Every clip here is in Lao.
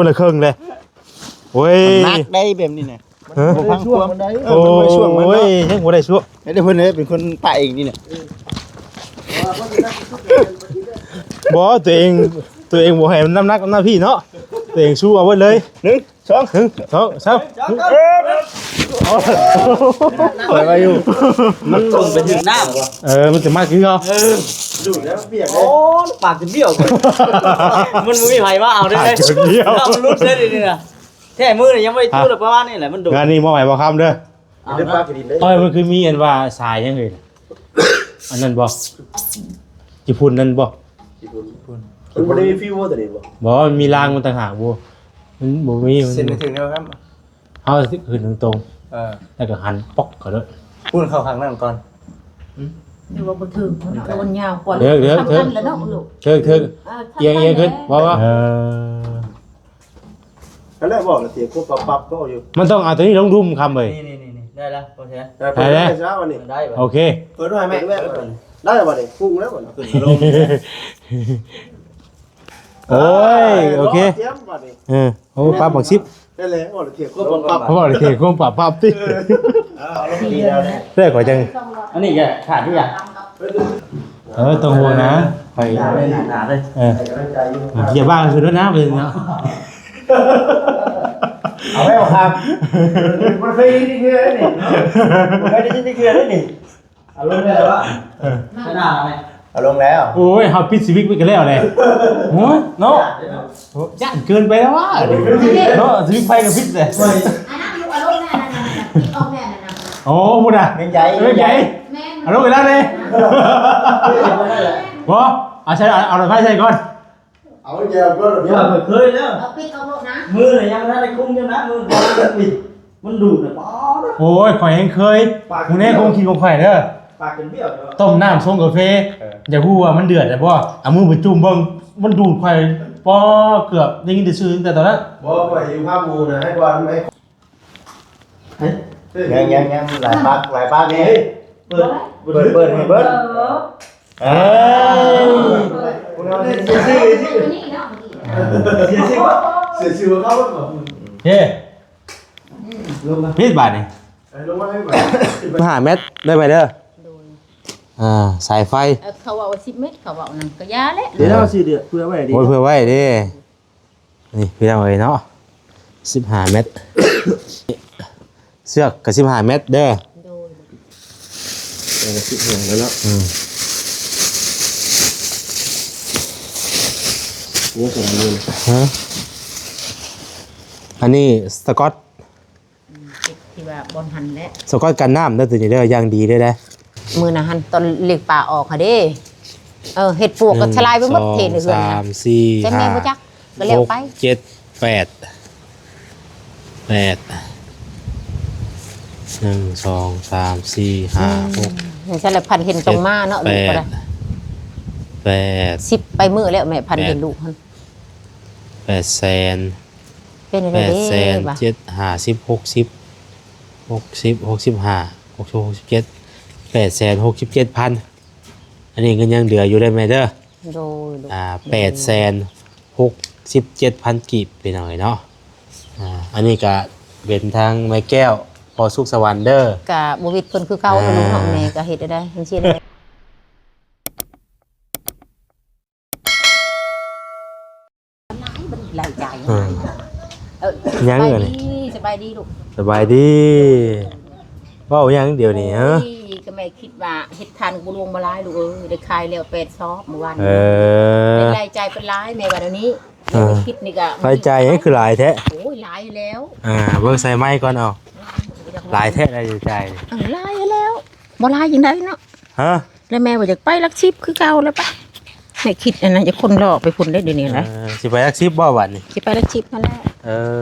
ຄົນລະເຄິ່ງເລີຍ. ໂອ້ຍ ມັນໜັກໄດ໋ແບບນີ້ນະ. ຮະ? ບໍ່ພັງຄວາມ. ໂອ້ຍ ຍັງບໍ່ໄດ້ຊ່ວງ. ໃຫ້ເພິ່ນເລີຍເປັນຄົນປະເອງນີ້ນະ. ບໍ່ ຕົວເອງ ຕົວເອງບໍ່ໃຫ້ມັນນ້ຳໜັກນຳພີ່ເນາະ. ຕົວເອງສູ້ເອົາເບິດເລີຍ. ໜຶ່ງ ສອງ ໜຶ່ງ ສອງ ສາມ. ໄປໄວຢູ່. ມັນລົງໄປເຖິງນ້ຳ. ເອີ ມັນຈະມາຄືເກົ່າ. ເອີ ດູດແລ້ວປຽກເລີຍ. ໂອ້ ປາກຈົນບ້ຽວ. ມັນບໍ່ມີໃຜມາເອົາເດ້. ປາກຈົນບ້ຽວ. ນ້ຳມັນຫຼຸດເດ້ນີ້ນະ. ແທ້ ມື້ນີ້ຍັງບໍ່ໄດ້ຈູດ ປະມານນີ້ແຫຼະ ມັນດຸ. ງານນີ້ມອບໃຫ້ບ່າວຄຳເດີ. ເອົາ ເອົາ ມັນຄືມີອັນວ່າສາຍຫຍັງເອີຍ ອັນນັ້ນບໍ່? ຍີ່ປຸ່ນນັ້ນບໍ່? ຍີ່ປຸ່ນ ມັນບໍ່ໄດ້ມີຟິວບໍ່ຕົວນີ້ບໍ່? ບໍ່ ມັນມີລາງມັນຕ່າງຫາກບໍ່? ມັນບໍ່ມີ. ເສັ້ນໄປເຖິງແນວນັ້ນ ເຮົາຂຶ້ນຕົງໆ ເອີ ແລ້ວກໍຫັນປອກເຂົ້າໂລດ. ພຸ້ນເຂົ້າຂ້າງນັ້ນກ່ອນ. ຫຼືວ່າບໍ່ຖືກ ມັນໂກນຍາວກວ່າ. ເຖິກ ເຖິກ ເຖິກ ເຖິກ ເອີ ອຽງ ອຽງຂຶ້ນ ບໍ່ ບໍ່ ເອີ. ອັນນັ້ນບອກລະເສຍງພວກປັບໆ ກໍຢູ່. ມັນຕ້ອງເອົາຕົວນີ້ລົງດຸ່ມຄຳເອີຍ. ນີ້ໆໆ ໄດ້ລະ ໂອເຄ ໄດ້ລະ ໄດ້ລະ ໂອເຄ ເປີດໄວ້ແມ່ ໄດ້ລະບັດນີ້ ພຸ້ງແລ້ວບັດນີ້. ໂອ້ຍ ໂອເຄ ຕຽມບັດນີ້. ເອີ ໂອ້ ປັບບັກສິບ ໄດ້ແລ້ວ ບອກລະເສຍງພວກປັບໆ ບອກລະເສຍງພວກປັບໆຕິ. ເອີ ເອົາລົງດີແລ້ວ ແຕ່ຂ້ອຍຈັ່ງ ອັນນີ້ກໍຂາດຢູ່ຢ່າງ. ເອີ ຕ້ອງຫ່ວງນະ ຂ້ອຍ ໜ້າເລີຍ ເອີ ຢ່າບ້າຄືນນະ ເປັນເນາະ. ເອົາໄວ້ເອົາຄຳ ບໍ່ເຄີຍໄດ້ຍິນເທື່ອເດ້ນີ້ ບໍ່ເຄີຍໄດ້ຍິນເທື່ອເດ້ນີ້. ເອົາລົງໄດ້ແລ້ວວະ? ເອີ ຂະໜາດນັ້ນເລີຍ ເອົາລົງແລ້ວ. ໂອ້ຍ ເຮົາປິດສະວິດໄວ້ກໍແລ້ວແຫຼະ. ໂອ້ຍ ເນາະ ຢ້ານເກີນໄປແລ້ວວະ ເນາະ ສະວິດໄຟກໍປິດແຫຼະ. ອັນນັ້ນລູກ ເອົາລົງແນ່ ອັນນັ້ນ ອັນນັ້ນ ປິດອອກແນ່ ອັນນັ້ນ. ໂອ້ ພຸ້ນນະ ແມ່ນໃຈ ແມ່ນໃຈ ແມ່ນ ເອົາລົງໄປແລ້ວເດ້. ບໍ່ ເອົາໃສ່ ເອົາ ເອົາໄຟໃສ່ກ່ອນ. ເອົາແກ້ວກ່ອນ ເອົາ ເຄີຍແລ້ວ ເອົາປິດອອກໂລດນະ. ມືນະຍັງບໍ່ທັນໄດ້ຄຸມຢູ່ນະ ມືນະປິດ ມັນດູດນະ. ໂອ້ຍ ຂ້ອຍຍັງເຄີຍ ປາກ ມື້ແນ່ຄົງຂີ້ຂອງຂ້ອຍເດີ ປາກຈົນບ້ຽວເດີ. ຕົ້ມນ້ຳຊົງກາເຟ ເອີ ຢາກຮູ້ວ່າມັນເດືອດແລ້ວບໍ່? ເອົາມືໄປຈຸ່ມເບິ່ງ ມັນດູດຂ້ອຍ ປໍ ເກືອບໄດ້ຍິນແຕ່ຊື່ຕັ້ງແຕ່ຕອນນັ້ນ. ບໍ່ ຂ້ອຍຢູ່ພາໝູ່ນະ ໃຫ້ກ່ອນ ໃຫ້ ເຮີ້ຍ ຍັງ ຍັງ ຍັງ ຫຼາຍປາກ ຫຼາຍປາກນີ້. ເຮີ້ຍ ເປີດ ເປີດ ເປີດ ເປີດ ເອີ ເອີ ເສຍຊື່ ເສຍຊື່ ເສຍຊື່ ເສຍຊື່ວ່າເຂົາບໍ່ ເຮີ້ຍ ລົງມາ ປິດບາດນີ້ ເອີ ລົງມາໃຫ້ບາດ ສິບຫ້າແມັດ ໄດ້ໄປເດີ. ໂດຍ ອ່າ ສາຍໄຟ ເອີ ເຂົາເວົ້າວ່າສິບແມັດ ເຂົາເວົ້ານັ້ນ ກໍຢ່າແຫຼະ ເອີ ເຮົາຊິເດືອດເພື່ອໄວ້ດີ ໂອ້ຍ ເພື່ອໄວ້ເດ້. ນີ້ພີ່ນ້ອງເອີຍເນາະ ສິບຫ້າແມັດ ເຊືອກກໍສິບຫ້າແມັດເດີ. ໂດຍ ເອີ ສິບຫ້າແລ້ວເນາະ ອືມ ໂອ້ ສອງໝື່ນ ຮະ ອັນນີ້ສະກອດ ອືມ ຕິດທີ່ວ່າບ່ອນຫັ້ນແຫຼະ ສະກອດກັນນ້ຳເດີ ຕົວນີ້ເດີ ຢ່າງດີເລີຍເດ້. ມື້ນະຫັ້ນຕອນລ້ຽງປາອອກຫັ້ນເດ້ ເອີ ເຫັດປວກກໍທະລາຍໄປໝົດ ເຫັດໃນເຮືອນນະ ສາມ ສີ່ ຫ້າ ຫົກ ເຈັດ ແປດ ແປດ ໜຶ່ງ ສອງ ສາມ ສີ່ ຫ້າ ຫົກ ອືມ ຈັ່ງຊັ້ນລະ ພັນເຫັນຕ້ອງມາເນາະ ເຈັດ ລູກກໍໄດ້ ແປດ ແປດ ສິບປາຍມື້ແລ້ວ ແມ່ພັນເຫັນລູກຫັ້ນ ແປດແສນ ເປັນຈັ່ງໃດເດ້ ແປດແສນ ເຈັດ ຫ້າສິບ ຫົກສິບ ຫົກສິບ ຫົກສິບຫ້າ ຫົກສິບ ຫົກສິບເຈັດ ແປດແສນຫົກສິບເຈັດພັນ. ອັນນີ້ເງິນຍັງເຫຼືອຢູ່ເດີແມ່ເດີ. ໂດຍ ອ່າ ແປດແສນຫົກສິບເຈັດພັນກີບ ພີ່ນ້ອງເອີຍເນາະ. ອ່າ ອັນນີ້ກະເປັນທາງແມ່ແກ້ວ ພໍ່ສຸກສະຫວັນເດີ ກະບໍ່ວິດເພິ່ນຄືເກົ່າ ອ່າ ເນາະ ແມ່ກະເຮັດໄດ້ຈັ່ງຊີ້ແຫຼະ. ຫຼາຍຈ່າຍ ອືມ ເອີ ຍັງ ສະບາຍດີ ສະບາຍດີລູກ ສະບາຍດີ. ເວົ້າຫຍັງດຽວນີ້ ໂອ້ຍ ຮະ? ກໍແມ່ຄິດວ່າເຮັດທານບໍ່ຫຼວງບໍ່ຫຼາຍລູກເອີຍ ໄດ້ຂາຍແລ້ວແປດຊອບມື້ວານ ເອີ ໄດ້ລາຍຈ່າຍເປັນຫຼາຍ ແມ່ວ່າແນວນີ້ ເອີ ແມ່ຄິດນີ້ກໍ ລາຍຈ່າຍຫຍັງຄືຫຼາຍແທ້? ໂອ້ຍ ຫຼາຍແລ້ວ ອ່າ ເບິ່ງໃສ່ໄມກ່ອນ ເອົາ ອືມ ຫຼາຍແທ້ລາຍຈ່າຍ ເອີ ຫຼາຍແລ້ວ ບໍ່ຫຼາຍຈັ່ງໃດເນາະ ຮະ? ແລ້ວແມ່ວ່າຢາກໄປຫຼັກສິບຄືເກົ່າແລ້ວປະ ແມ່ຄິດອັນນັ້ນ ຢາກຄົນຫຼອກໄປພຸ້ນເດ້ດຽວນີ້ນະ. ເອີ ຊິໄປຫຼັກສິບບໍ່ບາດນີ້? ຊິໄປຫຼັກສິບຫັ້ນແຫຼະ. ເອີ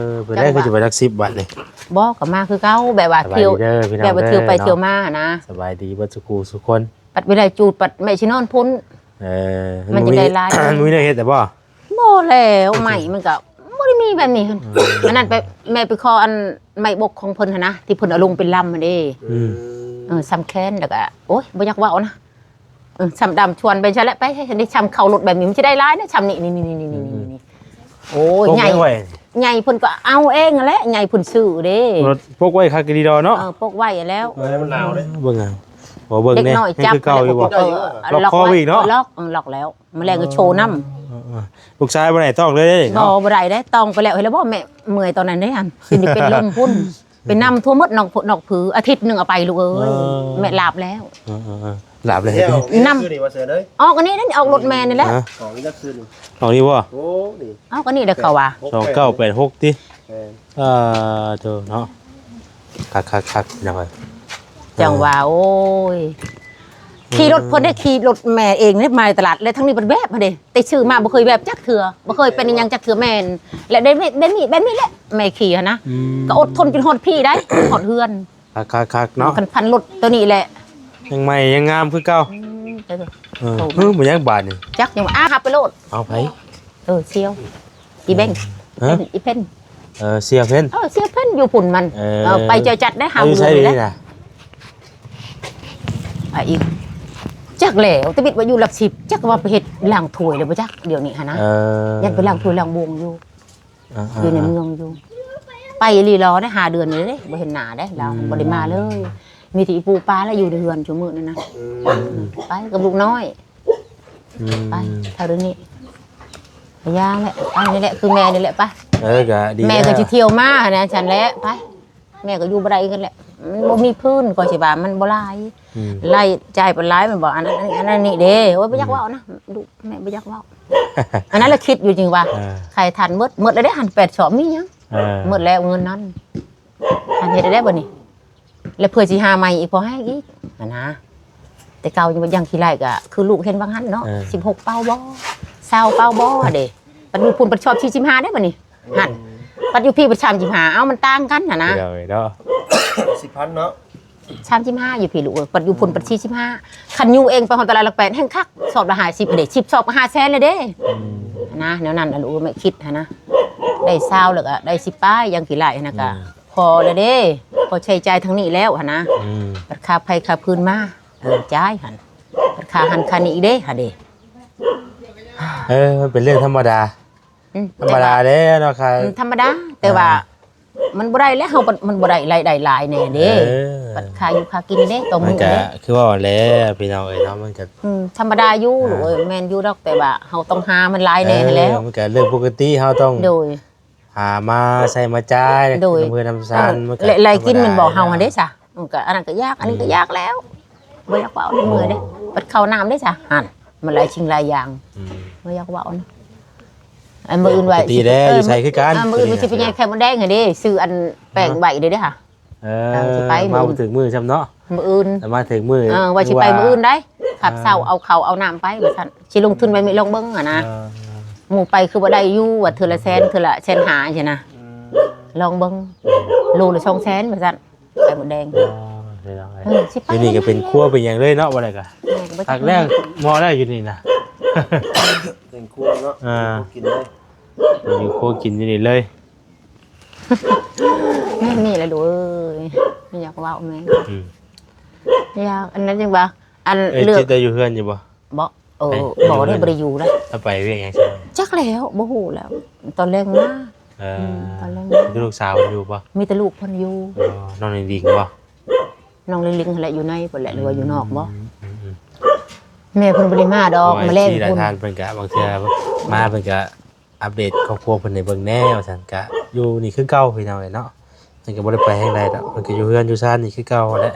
ເປັນໄດ ຄືຊິໄປຫຼັກສິບບາດນີ້? ບໍ່ ກໍມາຄືເກົ່າ ແບບວ່າທ່ຽວ ສະບາຍດີເດີພີ່ນ້ອງ ແບບວ່າທ່ຽວໄປທ່ຽວມານະ. ສະບາຍດີເບິດສູ່ຄູ່ສູ່ຄົນ. ບັດເວລາຈູດ ບັດແມ່ຊິນອນພຸ້ນ. ເອີ ມັນຈະໄດ້ຫຼາຍ ມັນບໍ່ມີແນວເຮັດແລ້ວບໍ່? ບໍ່ແລ້ວ ໄມ້ມັນກໍບໍ່ໄດ້ມີແບບນີ້. ອືມ ອັນນັ້ນໄປ ແມ່ໄປຂໍອັນໄມ້ບົກຂອງເພິ່ນຫັ້ນນະ ທີ່ເພິ່ນເອົາລົງເປັນລຳຫັ້ນເດ້. ອືມ ເອີ ສ່ຳແຂນ ແລ້ວກໍ ໂອ້ຍ ບໍ່ຢາກເວົ້ານະ. ເອີ ສ່ຳດຳຊວນໄປຊັ້ນແຫຼະ ໄປ ເຮັດໄດ້ສ່ຳເຂົ້າລົດແບບນີ້ ມັນຊິໄດ້ຫຼາຍນະ ສ່ຳນີ້ ນີ້ ນີ້ ນີ້ ນີ້ ອືມ ນີ້ ໂອ້ຍ ຕົກ ໃຫຍ່ ໄວ້ ໃຫຍ່ເພິ່ນກໍເອົາເອງຫັ້ນແຫຼະ ໃຫຍ່ເພິ່ນຊື້ເດ້. ປົກໄວ້ຄັກອີ່ຫຼີດອກເນາະ. ເອີ ປົກໄວ້ແລ້ວ. ເອີ ມັນໜາວເດ້. ເບິ່ງ ເອົາ ບໍ່ເບິ່ງແດ່ ເດັກນ້ອຍຈັບ ຍັງຄືເກົ່າຢູ່ບໍ່? ລັອກຄໍໄວ້ອີກເນາະ. ລັອກ ລັອກແລ້ວ. ມະແລງກໍໂຊນຳ. ເອີໆ ລູກຊາຍບໍ່ໄດ້ຕ້ອງເລີຍເດ້ເນາະ. ບໍ່ ບໍ່ໄດ້ເດ້ ຕ້ອງໄປແລ້ວ ເຫັນແລ້ວບໍ່ ແມ່ເມື່ອຍຕອນນັ້ນເດ້ຫັ້ນ ຊິໄດ້ເປັນລົມພຸ້ນ ໄປນຳທົ່ວໝົດ ນອກ ນອກຜື ອາທິດໜຶ່ງເອົາໄປລູກເອີຍ. ເອີ ແມ່ລາບແລ້ວ. ເອີໆ ລາບແລ້ວ. ນຳ ຄືນີ້ວ່າເສືອເດີ ອອກອັນນີ້ເດ້ ອອກລົດແມ່ນີ້ແຫຼະ. ຮະ? ອອກນີ້ຈັກຄືນີ້ ອອກນີ້ບໍ່? ໂອ້ ນີ້ ອອກອັນນີ້ເດ້ເຂົາວ່າ ສອງເກົ້າແປດຫົກ ຕິ. ເອີ ເອີ ໂຕເນາະ ຄັກໆໆ ພີ່ນ້ອງເອີຍ. ຈັ່ງວ່າ ເອີ ໂອ້ຍ ຂີ່ລົດເພິ່ນໄດ້ ຂີ່ລົດແມ່ເອງເດ້ ມາຕະຫຼາດ ແລະທາງນີ້ເປັນແວບຫັ້ນເດ້ ແຕ່ຊື້ມາບໍ່ເຄີຍແວບຈັກເທື່ອ ບໍ່ເຄີຍເປັນອີ່ຫຍັງຈັກເທື່ອ. ແມ່ນ ແລະໄດ້ແບບນີ້ ແບບນີ້ແຫຼະ ແມ່ຂີ່ຫັ້ນນະ. ອືມ ກໍອົດທົນຈົນຮອດພີ້ໄດ້ ຮອດເຮືອນ. ຄັກໆໆ ເນາະ ຄັນພັນລົດໂຕນີ້ແຫຼະ ຍັງໃໝ່ຍັງງາມຄືເກົ່າ. ອືມ ເອີ ໂອ້ ເອີ ບໍ່ຍັງບາດນີ້ ຈັກຍັງ ອາ ຮັບໄປໂລດ. ເອົາໃຜ? ເອີ ສ່ຽວ ອີແບັງ. ຮະ? ເປັນ ອີເພັນ. ເອີ ສ່ຽວເພັນ. ເອີ ສ່ຽວເພັນຢູ່ພຸ້ນມັນ. ເອີ ເອີ ໄປເຈີຈັດໄດ້ ຫາ ຢູ່ໃສເດ້ນະ? ໄປອີກ ຈັກແລ້ວ ຕະບິດວ່າຢູ່ຫຼັກສິບ ຈັກວ່າໄປເຮັດລ້າງຖ້ວຍແລ້ວບໍ່ຈັກ ດຽວນີ້ຫັ້ນນະ. ເອີ ຢ້ານໄປລ້າງຖ້ວຍລ້າງບ່ວງຢູ່ ເອີໆໆ ຢູ່ໃນເມືອງຢູ່. ໄປອີ່ຫຼີລໍໄດ້ ຫ້າເດືອນນີ້ເດ້ ບໍ່ເຫັນໜ້າເດ້ລາວ. ອືມ ບໍ່ໄດ້ມາເລີຍ ມີແຕ່ອີປູ່ປ້າແຫຼະຢູ່ໃນເຮືອນຊຸມື້ນີ້ນະ. ອືມ ໄປກັບລູກນ້ອຍ. ອືມ ໄປເທົ່າເດີນີ້ ຢ່າແຫຼະ ອັນນີ້ແຫຼະ ຄືແມ່ນີ້ແຫຼະ ໄປ. ເອີ ກໍດີ ແມ່ກໍຊິທ່ຽວມາຫັ້ນນະ ຊັ້ນແຫຼະ ໄປ. ແມ່ກໍຢູ່ບໍ່ໄດ້ຄືກັນແຫຼະ ມັນບໍ່ມີພື້ນ ຂ້ອຍຊິວ່າມັນບໍ່ຫຼາຍ. ອືມ ລາຍຈ່າຍເປັນຫຼາຍແມ່ນບໍ່? ອັນນັ້ນ ອັນນັ້ນນີ້ເດ້ ໂອ້ຍ ບໍ່ຢາກເວົ້ານະ ອືມ ລູກ ແມ່ບໍ່ຢາກເວົ້າ. ອັນນັ້ນລະຄິດຢູ່ຈິງວ່າ ເອີ ໃຫ້ທັນໝົດ ໝົດແລ້ວເດ້ຫັ້ນ ແປດສອບ ມີຫຍັງ? ເອີ ໝົດແລ້ວເງິນນັ້ນ ຫັ້ນເຮັດໄດ້ບໍ່ນີ້? ແລ້ວເພື່ອຊິຫາໃໝ່ອີກ ພໍໃຫ້ອີກຫັ້ນນະ. ແຕ່ເກົ່າຍັງ ຍັງຂີ້ໄລ່ ກໍຄືລູກເຫັນວ່າຫັ້ນເນາະ. ເອີ ສິບຫົກເປົ່າບໍ່ ຊາວເປົ່າບໍ່ເດ້ ບັດຢູ່ພຸ້ນ ບັດຊອບສີ່ສິບຫ້າເດ້ບັດນີ້ ຫັ້ນ ບັດຢູ່ພີ້ບັດສາມສິບຫ້າ. ເອົ້າ ມັນຕ່າງກັນຫັ້ນນະ ເນາະ ສິບພັນເນາະ ສາມສິບຫ້າຢູ່ພີ້ລູກເອີຍ ບັດຢູ່ພຸ້ນບັດສີ່ສິບຫ້າ. ຄັນຢູ່ເອງໄປຮອດຕະຫຼາດຫຼັກແປດແຮ່ງຄັກ ຊອບລະຫ້າສິບເດ້ ສິບຊອບກໍຫ້າແສນແລ້ວເດ້. ອືມ ຫັ້ນນະ ແນວນັ້ນລະລູກເອີຍ ແມ່ຄິດຫັ້ນນະ ໄດ້ຊາວແລ້ວກໍໄດ້ສິບປາຍ ຍັງຂີ້ໄລ່ຫັ້ນນະ ກໍ ອືມ ພໍແລ້ວເດ້ ພໍໃຊ້ຈ່າຍທາງນີ້ແລ້ວຫັ້ນນະ. ອືມ ບັດຄ່າໄຟຄ່າຟືນມາ ເອີ ຈ່າຍຫັ້ນ ບັດຄ່າຫັ້ນຄ່ານີ້ອີກເດ້ ຫັ້ນເດ້. ເອີ ມັນເປັນເລື່ອງທຳມະດາ ອືມ ທຳມະດາແລ້ວເນາະ ຄ່າ ອືມ ທຳມະດາ ແຕ່ວ່າ ອ່າ ມັນບໍ່ໄດ້ແລ້ວ ເຮົາ ມັນບໍ່ໄດ້ລາຍໄດ້ຫຼາຍແນ່ເດ້. ເອີ ບັດຄ່າຢູ່ຄ່າກິນເດ້ ຕໍ່ມື້ເດ້ ມັນກະຄືວ່າແຫຼະ ພີ່ນ້ອງເອີຍເນາະ ມັນກະ ອືມ ທຳມະດາຢູ່ ອ່າ ລູກເອີຍ ແມ່ນຢູ່ດອກ ແຕ່ວ່າເຮົາຕ້ອງຫາມັນຫຼາຍແນ່ຫັ້ນແຫຼະ. ເອີ ມັນກະເລື່ອງປົກກະຕິ ເຮົາຕ້ອງ ໂດຍ ຫາມາໃຊ້ມາຈ່າຍ ໂດຍ ນຳເຮືອນນຳຊານ ເອີ ມັນກະ ແລະ ລາຍກິນແມ່ນບໍ່ເຮົາຫັ້ນເດ້ຊະ ມັນກະ ອັນນັ້ນກະຢາກ ອັນນີ້ກະ ອືມ ຢາກແລ້ວ ບໍ່ຢາກເວົ້າ ເມື່ອຍເດ້. ບັດເຂົ້ານ້ຳເດ້ຊະ ຫັ້ນ ມັນຫຼາຍສິ່ງຫຼາຍຢ່າງ ອືມ ບໍ່ຢາກເວົ້ານະ. ອັນມື້ອື່ນວ່າ ປົກກະຕິແລ້ວ ເອີ ຢູ່ໃສຄືກັນ ມື້ອື່ນວ່າຊິໄປແຍ່ໄຂ່ມົດແດງຫັ້ນເດ້ ຊື້ອັນແປ້ງໄວ້ເດ້ເດ້ຫະ. ເອີ ເອີ ຊິໄປ ມາບໍ່ຖືກມື້ຊ້ຳເນາະ ມື້ອື່ນ ແຕ່ມາຖືກມື້ ເອີ ວ່າຊິໄປມື້ອື່ນໄດ໋ ຂັບເຊົາ ອ່າ ເອົາເຂົ້າເອົານ້ຳໄປວ່າຊັ້ນ ຊິລົງທຶນໄວ້ມື້ລອງເບິ່ງຫັ້ນນະ. ເອີ ໝູ່ໄປຄືບໍ່ໄດ້ຢູ່ ວ່າເທື່ອລະແສນ ເທື່ອລະແສນຫ້າຊີ້ນະ ອືມ ລອງເບິ່ງ ໂລລະສອງແສນວ່າຊັ້ນ ໄຂ່ມົດແດງ. ອໍ ເອີ ຊິໄປ ຢູ່ນີ້ກໍເປັນຄົວເປັນຫຍັງເລີຍເນາະ ວ່າໄດ້ກໍ ແມ່ນ ຄັກແລ້ວ ເໝາະແລ້ວຢູ່ນີ້ນະ ເປັນຄົວເນາະ ເອີ ເປັນຄົວກິນເລີຍ ຢູ່ຄົວກິນຢູ່ນີ້ເລີຍ. ແມ່ນນີ້ລະລູກເອີຍ ບໍ່ຢາກເວົ້າແມ່ນ ອືມ ຢາກ ອັນນັ້ນຈັ່ງວ່າ ອັນ ເອີ ເລືອກ ຈິດໄດ້ຢູ່ເຮືອນຢູ່ບໍ່? ບໍ່ ເອີ ເອີ ບໍ່ໄດ້ ບໍ່ໄດ້ຢູ່ນະ ລະໄປວຽກຫຍັງຊັ້ນ? ຈັກແລ້ວ ບໍ່ຮູ້ແລ້ວ ຕອນແລງມາ ເອີ ອືມ ຕອນແລງມາ ມີລູກສາວເພິ່ນຢູ່ບໍ່? ມີແຕ່ລູກເພິ່ນຢູ່. ອໍ ນ້ອງລິງໆບໍ່? ນ້ອງລິງໆຫັ້ນແຫຼະ ຢູ່ໃນພຸ້ນແຫຼະ ຫຼືວ່າຢູ່ນອກບໍ່? ອືມ ອືມ ອືມ ແມ່ເພິ່ນບໍ່ໄດ້ມາດອກ ມາແລງພຸ້ນ ເພິ່ນກໍບາງເທື່ອມາເພິ່ນກໍ ອັບເດດຄອບຄົວເພິ່ນໃຫ້ເບິ່ງແດ່ວ່າຊັ້ນ ກະຢູ່ນີ້ຄືເກົ່າພີ່ນ້ອງເອີຍເນາະ ເພິ່ນກໍບໍ່ໄດ້ໄປທາງໃດດອກ ເພິ່ນກໍຢູ່ເຮືອນຢູ່ຊານນີ້ຄືເກົ່າຫັ້ນແຫຼະ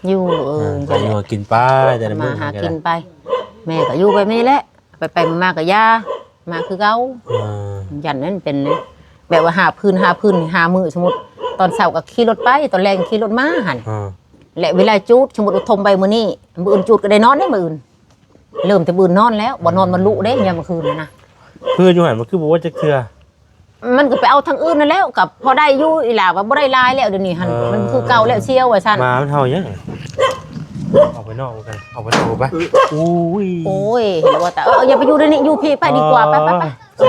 ຢູ່ ເອີ ເອີ ຫາຢູ່ຫາກິນໄປ ແຕ່ລະມື້ມາຫາກິນໄປ ແມ່ກໍຢູ່ແບບນີ້ແຫຼະ ໄປໆມາໆກໍຢ່າ ມາຄືເກົ່າ ເອີ ຢ້ານນັ້ນເປັນ ແບບວ່າຫາບຄືນ ຫາບຄືນ ຫາມື້ ສົມມຸດຕອນເຊົ້າກໍຂີ່ລົດໄປ ຕອນແລງຂີ່ລົດມາຫັ້ນ ເອີ ແລະເວລາຈູດ ສົມມຸດວ່າຖົມໄປມື້ນີ້ ມື້ອື່ນຈູດກໍໄດ້ນອນເດ້ ມື້ອື່ນ ເລີ່ມແຕ່ມື້ອື່ນນອນແລ້ວ ບໍ່ນອນມັນລຸເດ້ ຍາມມື້ຄືນຫັ້ນນະ ຄືຢູ່ຫັ້ນມັນຄືບໍ່ເບິດຈັກເທື່ອ ມັນກໍໄປເອົາທາງອື່ນນັ້ນແລ້ວ ກໍພໍໄດ້ຢູ່ ອີ່ຫຼ້າວ່າບໍ່ໄດ້ຫຼາຍແລ້ວ ດຽວນີ້ຫັ້ນ ເອີ ມັນຄືເກົ່າແລ້ວ ສ່ຽວວ່າຊັ້ນ ໝາມັນເຫົ່າຫຍັງ ອອກໄປນອກກັນ ອອກໄປນອກໄປ ໂອ້ຍ ໂອ້ຍ ເຫັນແລ້ວວ່າ ເອີ ຢ່າໄປຢູ່ໃນນີ້ ຢູ່ພີ້ໄປດີກວ່າ ໄປໆໆ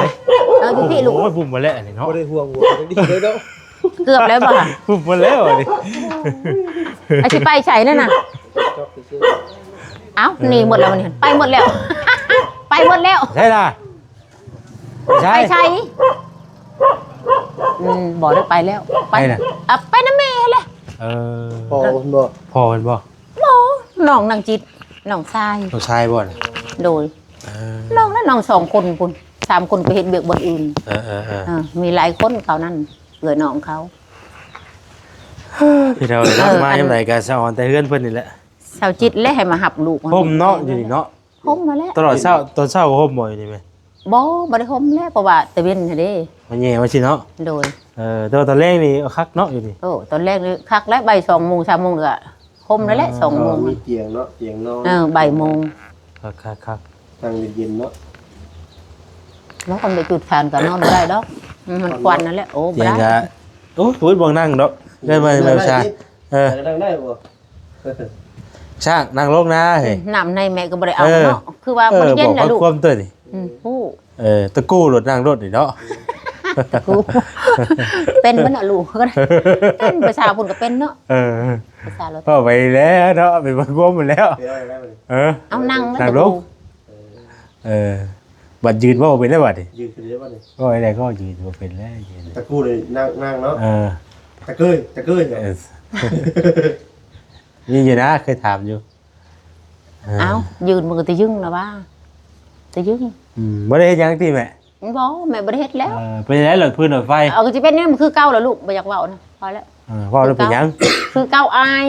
ເອີ ຢູ່ພີ້ລູກ ໂອ້ຍ ບຸ້ມມາແລ້ວອັນນີ້ເນາະ ບໍ່ໄດ້ຫ່ວງຫົວກັນດີເລີຍເນາະ ເກືອບແລ້ວບໍ່ຫະ ບຸ້ມມາແລ້ວອັນນີ້ ອາ ຊິໄປໃສນັ້ນນະ ເອົ້າ ນີ້ໝົດແລ້ວນີ້ ໄປໝົດແລ້ວ ໄປໝົດແລ້ວ ໃສລະ ໄປໃສ ໄປໃສ ອືມ ບໍ່ໄດ້ໄປແລ້ວ ໄປ ໄປນະ ອ່ະ ໄປນຳແມ່ຫັ້ນແຫຼະ. ເອີ ພໍ່ເພິ່ນບໍ່? ພໍ່ເພິ່ນບໍ່? ບໍ່ ນ້ອງນາງຈິດ ນ້ອງຊາຍ. ນ້ອງຊາຍບໍ່ນະ? ໂດຍ ເອີ ນ້ອງນະ ນ້ອງສອງຄົນພຸ້ນ ສາມຄົນໄປເຮັດວຽກບ່ອນອື່ນ. ເອີໆໆ ເອີ ມີຫຼາຍຄົນເຂົານັ້ນ ເອື້ອຍນ້ອງເຂົາ. ພີ່ນ້ອງເອີຍ ເອີ ມາຍາມໃດກໍສະອອນແຕ່ເຮືອນເພິ່ນນີ້ແຫຼະ. ສາວຈິດແຫຼະໃຫ້ມາຮັບລູກ ຮົ່ມເນາະ ຢູ່ນີ້ເນາະ. ຮົ່ມຫັ້ນແຫຼະ ຕະຫຼອດເຊົ້າ ຕອນເຊົ້າກໍຮົ່ມບໍ່ຢູ່ນີ້ແມ່? ບໍ່ ບໍ່ໄດ້ຮົ່ມແຫຼະ ເພາະວ່າຕາເວັນຫັ້ນເດ້ ມາແຍ່ມາຊີ້ເນາະ. ໂດຍ ເອີ ແຕ່ວ່າຕອນແລງນີ້ຄັກເນາະຢູ່ນີ້. ໂອ້ ຕອນແລງນີ້ຄັກແລ້ວ ບ່າຍສອງໂມງ ສາມໂມງ ກໍຮົ່ມແລ້ວແຫຼະ. ອໍ ສອງໂມງ ມີຕຽງເນາະ ຕຽງນອນ. ເອີ ບ່າຍໂມງ ຄັກໆໆ ນັ່ງເຢັນໆເນາະ. ແລ້ວຄັນໄປຈຸດຖ່ານກໍນອນບໍ່ໄດ້ດອກ ມັນຄວັນນັ້ນແຫຼະ. ໂອ້ ບໍ່ໄດ້ ຕຽງກໍ ໂອ້ ບໍ່ມີບ່ອນນັ່ງດອກ ເອີ້ນມາແບບຊາ. ເອີ ນັ່ງໄດ້ບໍ່? ຊ້າງ ນັ່ງລົງນາເຮີ້ຍ. ອືມ ນ້ຳໃນແມ່ກໍບໍ່ໄດ້ເອົາເນາະ ເອີ ຄືວ່າ ເອີ ມັນເຢັນແຫຼະລູກ ຄວາມຕົວນີ້. ອືມ ຮູ້ ເອີ ຕະກູ້ໂລດ ນັ່ງໂລດນີ້ເນາະ ຕະກູ້ ເປັນເບິດເນາະລູກ ເປັນ ພາສາພຸ້ນກໍເປັນເນາະ. ເອີ ພາສາໂລດ ເວົ້າໄປແລ້ວເນາະ ເປັນມາຄວາມໝົດແລ້ວ. ເອີ ເອົານັ່ງ ນັ່ງລົງ ເອີ ບັດຢືນເວົ້າບໍ່ເປັນແລ້ວບັດນີ້ ຢືນຂຶ້ນໄດ້ບັດນີ້. ເວົ້າໄດ້ກໍຢືນບໍ່ເປັນແລ້ວ ຕະກູ້ເລີຍ ນັ່ງ ນັ່ງເນາະ. ເອີ ຕະເກີຍ ຕະເກີຍ ເອີ ມີຢູ່ນະ ເຄີຍຖາມຢູ່. ເອີ ອ້າວ ຢືນມັນກໍຕະຍຶງລະວ່າ ຕະຍຶງ. ອືມ ບໍ່ໄດ້ເຮັດຫຍັງຕິແມ່? ບໍ່ ແມ່ບໍ່ໄດ້ເຮັດແລ້ວ. ເອີ ເປັນໄດ໋ ຫຼອດຟືນຫຼອດໄຟ? ເອົາ ກໍຊິເປັນແນວ ມັນຄືເກົ່າລະລູກ ບໍ່ຢາກເວົ້ານະ ພໍແລ້ວ. ເອີ ເວົ້າແລ້ວເປັນຫຍັງ? ຄືເກົ່າ ອາຍ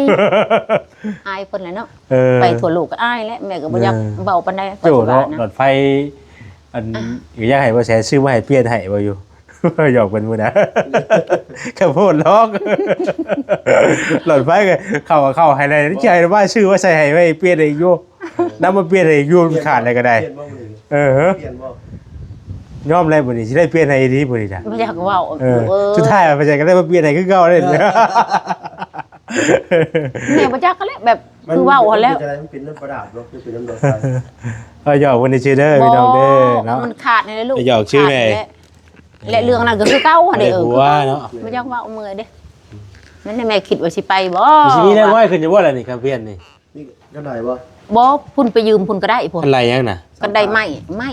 ອາຍເພິ່ນແຫຼະເນາະ. ເອີ ໄປທົ່ວໂລກກໍອາຍແຫຼະ ແມ່ກໍບໍ່ຢາກ ເອີ ເວົ້າປານໃດ ໂຈ້ເນາະ. ຫຼອດໄຟ ອັນ ອ່ະ ຢາກໃຫ້ບໍ່ແສຊື້ມາໃຫ້ປ່ຽນໃຫ້ບໍ່ຢູ່. ຫຍອກເພິ່ນມື້ນະ ກະໂພດຫຼອກ ຫຼອດໄຟກໍເຂົ້າ ເຂົ້າໃຫ້ໄດ້ ໃຈວ່າຊື້ມາໃສ່ໃຫ້ໄວ້ ປ່ຽນໃຫ້ຢູ່ ນຳມາປ່ຽນໃຫ້ຢູ່ ມັນຂາດແລ້ວກໍໄດ້. ປ່ຽນບໍ່ມື້ນີ້? ເອີ ປ່ຽນບໍ່? ຍອມແລ້ວມື້ນີ້ ຊິໄດ້ປ່ຽນໃຫ້ອີ່ຫຼີມື້ນີ້ນະ. ບໍ່ຢາກເວົ້າ ເອີ ເອີ ສຸດທ້າຍໄປໃສກໍໄດ້ມາປ່ຽນໃຫ້ຄືເກົ່າເດ້. ແມ່ບໍ່ຈັກຫັ້ນແຫຼະ ແບບ ມັນ ຄືເວົ້າຫັ້ນແຫຼະ ມັນເປັນນຳປະດາບເນາະ ຄືເປັນນຳດອກໄຟ. ເອີ ຫຍອກເພິ່ນຊື່ໆເດີ ພີ່ນ້ອງເດີເນາະ. ມັນຂາດນີ້ແຫຼະລູກ ຫຍອກຊື່ແມ່ ແລະເລື່ອງນັ້ນກໍຄືເກົ່າຫັ້ນເດ້. ເອີ ຄືເກົ່າເນາະ ບໍ່ຢາກເວົ້າເມື່ອຍເດ້. ນັ້ນແຫຼະ ແມ່ຄິດວ່າຊິໄປບໍ່ ຊິມີແນວໃໝ່ຂຶ້ນຢູ່ບໍ່ລະນີ້ ຄຳພຽນນີ້? ນີ້ກັນໄດບໍ່? ບໍ່ ພຸ້ນໄປຢືມພຸ້ນກໍໄດ້ພຸ້ນ. ກັນໄດຫຍັງນະ? ກັນໄດໄມ້ ໄມ້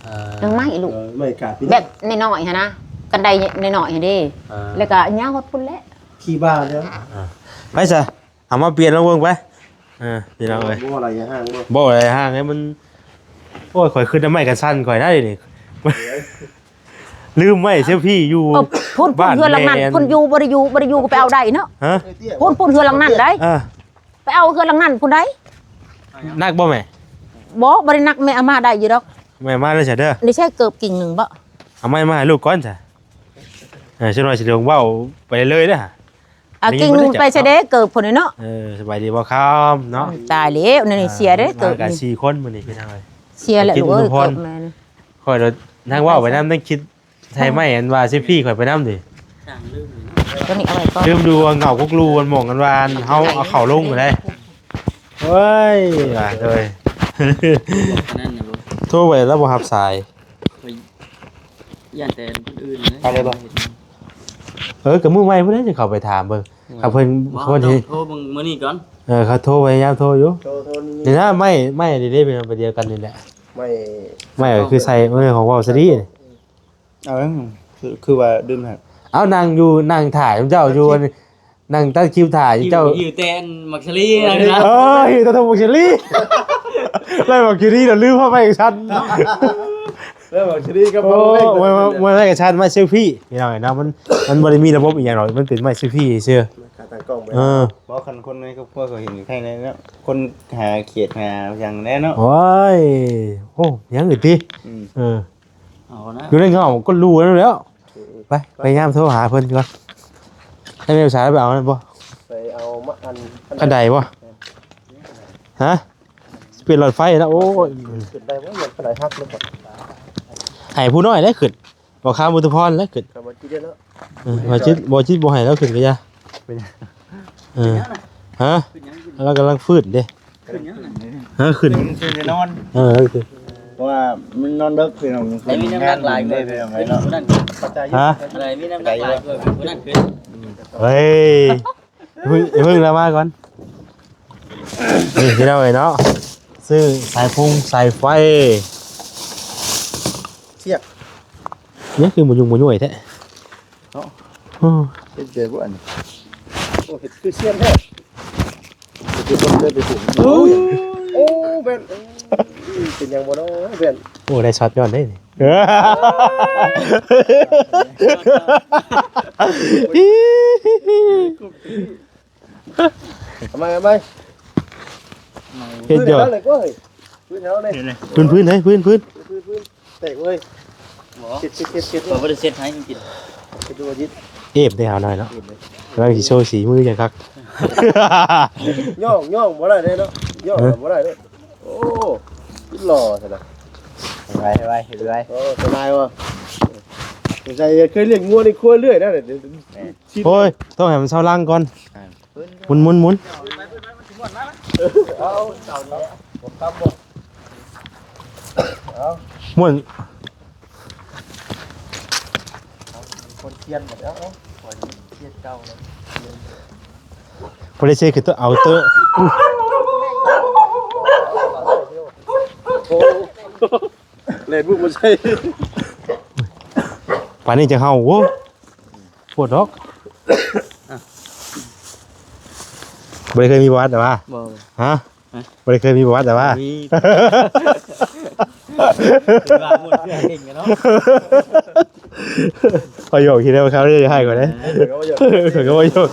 ເອີ ເລື່ອງໄມ້ລູກ ເອີ ໄມ້ກາດ ແບບນ້ອຍໆຫັ້ນນະ ກັນໄດນ້ອຍໆຫັ້ນເດ້. ເອີ ແລ້ວກໍຍາວຮອດພຸ້ນແຫຼະ ຂີ່ບ່າເດີ. ເອີ ໄປຊະ ເອົາມາປ່ຽນລອງເບິ່ງໄປ. ເອີ ພີ່ນ້ອງເອີຍ ບໍ່ຫຼາຍຢ່າງຫ້າງບໍ່? ບໍ່ຫຼາຍຢ່າງຫ້າງໃຫ້ມັນ ໂອ້ຍ ຂ້ອຍຄິດໄດ້ໄມ້ກັນສັ່ນຂ້ອຍໄດ້ນີ້ ລືມໄວ້ເຊວພີຢູ່ ເອີ ພຸ້ນ ພຸ້ນ ບ້ານ ເຮືອນຫຼັງນັ້ນ ແມ່ນ ພຸ້ນຢູ່ ບໍ່ໄດ້ຢູ່ ບໍ່ໄດ້ຢູ່ກໍໄປເອົາໄດ້ເນາະ. ຮະ? ພຸ້ນ ພຸ້ນ ເຮືອນຫຼັງນັ້ນໄດ໋. ເອີ ໄປເອົາເຮືອນຫຼັງນັ້ນພຸ້ນໄດ໋. ໜັກບໍ່ແມ່? ບໍ່ ບໍ່ໄດ້ໜັກ ແມ່ເອົາມາໄດ້ຢູ່ດອກ. ແມ່ມາເດີຊະເດີ ນີ້ໃຊ້ເກີບກິ່ງໜຶ່ງບໍ່? ເອົາໄມ້ມາໃຫ້ລູກກ່ອນຊະ. ເອີ ຈັກໜ່ອຍຊິລົງເວົ້າໄປເລີຍເດີ. ເອົາກິ່ງໜຶ່ງໄປຊະເດ້ ເກີບພຸ້ນເນາະ. ເອີ ສະບາຍດີບໍ່ຄຳເນາະ. ຕາຍແລ້ວ ນີ້ເສຍເດ້ ເກີບນີ້. ມາກັນສີ່ຄົນມື້ນີ້ພີ່ນ້ອງເອີຍ ເສຍແລ້ວລູກເອີຍ ເກີບແມ່ນີ້. ຂ້ອຍລະທັງເວົ້າໄປນຳ ທັງຄິດໃສ່ໄມ້ອັນວ່າຊິພີ້ຂ້ອຍໄປນຳເດ້. ໂຕນີ້ເອົາໄວ້ກ່ອນ ລືມດູວ່າເຫງົາກົກລູມັນໝ່ອງກັນວ່າເຮົາເອົາເຂົ້າລົງໄປໄດ້. ໂອ້ຍ ວ່າໂດຍ ອັນນັ້ນນະບໍ່ ໂທໄປລາວບໍ່ຮັບສາຍ. ຂ້ອຍຢ້ານແຕ່ຄົນອື່ນນະ ໄປໄດ້ບໍ່? ເອີ ກໍມື້ໃໝ່ພຸ້ນແຫຼະ ຈະເຂົ້າໄປຖາມເບິ່ງ. ຄັນເພິ່ນ ບໍ່ ເພິ່ນ ຕ້ອງໂທເບິ່ງມື້ນີ້ກ່ອນ. ເອີ ເຂົາໂທ ພະຍາຍາມໂທຢູ່. ໂທ ໂທນີ້ ນີ້ນະ ໄມ້ ໄມ້ນີ້ເດ້ ເປັນໄມ້ດຽວກັນນີ້ແຫຼະ. ໄມ້ ໄມ້ກໍຄືໃສ່ ເອີ ຂອງເວົ້າສະດີ. ເອົາຫຍັງ ຄື ຄືວ່າດື່ມໃຫ້ ເອົາ ນັ່ງຢູ່ ນັ່ງຖ້າເຈົ້າຢູ່ ນັ່ງຕັດຄລິບຖ້າເຈົ້າ. ຢູ່ແຕ່ອັນໝາກສາລີນັ້ນນະ. ເອີ ຢູ່ແຕ່ໝາກສາລີ ໄລ່ໝາກສາລີແລ້ວລືມເອົາໄປກັນຊັ້ນ. ແລ້ວບັກຊະນີກັບ ໂອ້ ມວຍ ມວຍ ມວຍໄມ້ກັນຊັ້ນ ໄມ້ເຊວພີ້ ພີ່ນ້ອງເອີຍເນາະ. ມັນ ມັນບໍ່ໄດ້ມີລະບົບອີ່ຫຍັງດອກ ມັນເປັນໄມ້ເຊວພີເຊື່ອ. ຂາຕັ້ງກ້ອງໄວ້ ເອີ ບໍ່ ຄັນຄົນໃນຄອບຄົວເຂົາເຫັນໃກ້ແນ່ເນາະ ຄົນຫາຂຽດຫາຫຍັງແນ່ເນາະ. ໂອ້ຍ ໂອ້ ຫຍັງອີກຕິ. ອືມ ເອີ ເອົານະ ຢູ່ໃນເຫງົາກໍຮູ້ແລ້ວ. ໄປ ພະຍາຍາມໂທຫາເພິ່ນກ່ອນ. ໃຫ້ແມ່ສາວໄປເອົານັ້ນບໍ່? ໄປເອົາມາອັນ ຄັນໄດບໍ່? ຮະ? ຊິປ່ຽນຫຼອດໄຟແລ້ວ ໂອ້ຍ ຂຶ້ນໄດ້ບໍ່? ຄັນໄດຫັກແລ້ວບໍ່? ໃຫ້ຜູ້ນ້ອຍໄດ້ຂຶ້ນ ບໍ່ຄາມອຸດຕະພອນແລ້ວຂຶ້ນ. ເອີ ບໍ່ຈິດ ບໍ່ຈິດບໍ່ໃຫ້ລາວຂຶ້ນກໍຢ່າ. ເປັນຫຍັງ? ເອີ ຮະ? ເປັນຫຍັງ? ລາວກຳລັງຟື້ນເດ້. ຂຶ້ນຫຍັງນະ? ຮະ? ຂຶ້ນ ຂຶ້ນໄປນອນ. ເອີ ຂຶ້ນ ເພາະວ່າມັນນອນເດິກ ພີ່ນ້ອງ. ໄດ້ມີນ້ຳໜັກຫຼາຍ ເດ້ ພີ່ນ້ອງເນາະ. ຮະ? ໄດ້ມີນ້ຳໜັກຫຼາຍ ຜູ້ນັ້ນຂຶ້ນ. ເຮີ້ຍ ເພິ່ງ ເພິ່ງລາວມາກ່ອນ. ນີ້ ພີ່ນ້ອງເອີຍເນາະ ຊື້ສາຍຟົງສາຍໄຟ. ສຽບ ນີ້ຄືບໍ່ຫຍຸ້ງບໍ່ຫຍຸ້ຍແທ້. ເນາະ ໂອ້ ເຮັດໄດ້ບໍ່ອັນນີ້? ໂອ້ ເຮັດຄືຊຽນແທ້ ເຮັດຄືຄົນເຄີຍໄປປູກ. ໂອ້ຍ ໂອ້ ແມ່ນ ເປັນຫຍັງບໍ່ເນາະແມ່ນ? ໂອ້ ໄດ້ຊັອດຍ້ອນເດ້ນີ້. ເອົາໃໝ່ ເອົາໃໝ່ ເຮັດຢູ່ ພື້ນເຮົາເລີຍ ເຮີ້ຍ ພື້ນເຮົາເລີຍ ພື້ນ ພື້ນເຮີ້ຍ ພື້ນ ພື້ນ ແຕກເວີຍ ບໍ່ ເຊັດ ເຊັດ ເຊັດ ເຊັດ ຂ້ອຍບໍ່ໄດ້ເຊັດໃຫ້ມັນກິນ ເຮັດດູວ່າຈິດ ເອບໄດ້ເອົາໜ້ອຍເນາະ ເອບເລີຍ ກຳລັງຊິໂຊສີມືຢ່າງຄັກ ຍ່ອງ ຍ່ອງບໍ່ໄດ້ເດ້ເນາະ ຍ່ອງ ເອີ ບໍ່ໄດ້ເດ້ ໂອ້ ຫຼໍ່ຊັ້ນນະ ໄວ ໄວ ໄວ ໂອ້ ສະບາຍບໍ່ ສົງໄສເຄີຍລ້ຽງງົວໃນຄົວເລື້ອຍນະ ແມ່ນ ໂອ້ຍ ຕ້ອງໃຫ້ມັນເຊົາລັງກ່ອນ ອ່າ ໝຸນ ໝຸນ ໝຸນ ເອົາ ເອົາ ໝຸນ ຄົນຂຽນໝົດແລ້ວ ເອົາ ຂ້ອຍຂຽນເກົ່າເລີຍ ບໍ່ໄດ້ເຊັດຄືໂຕ ເອົາໂຕ ເລດບຸກບໍ່ໃສ່ ປານນີ້ຈະເຫົ່າ ໂອ້ ປວດດອກ ບໍ່ໄດ້ເຄີຍມີປະຫວັດແຕ່ວ່າ ບໍ່ ຮະ ຮະ ບໍ່ໄດ້ເຄີຍມີປະຫວັດແຕ່ວ່າ ມີ ຄືວ່າໝົດເຄື່ອງເກັ່ງກັນເນາະ ຂ້ອຍຢອກທີ່ແລ້ວ ເຂົາຈະໃຫ້ຂ້ອຍເດ້ ເອີ ຂ້ອຍກໍບໍ່ຢອກ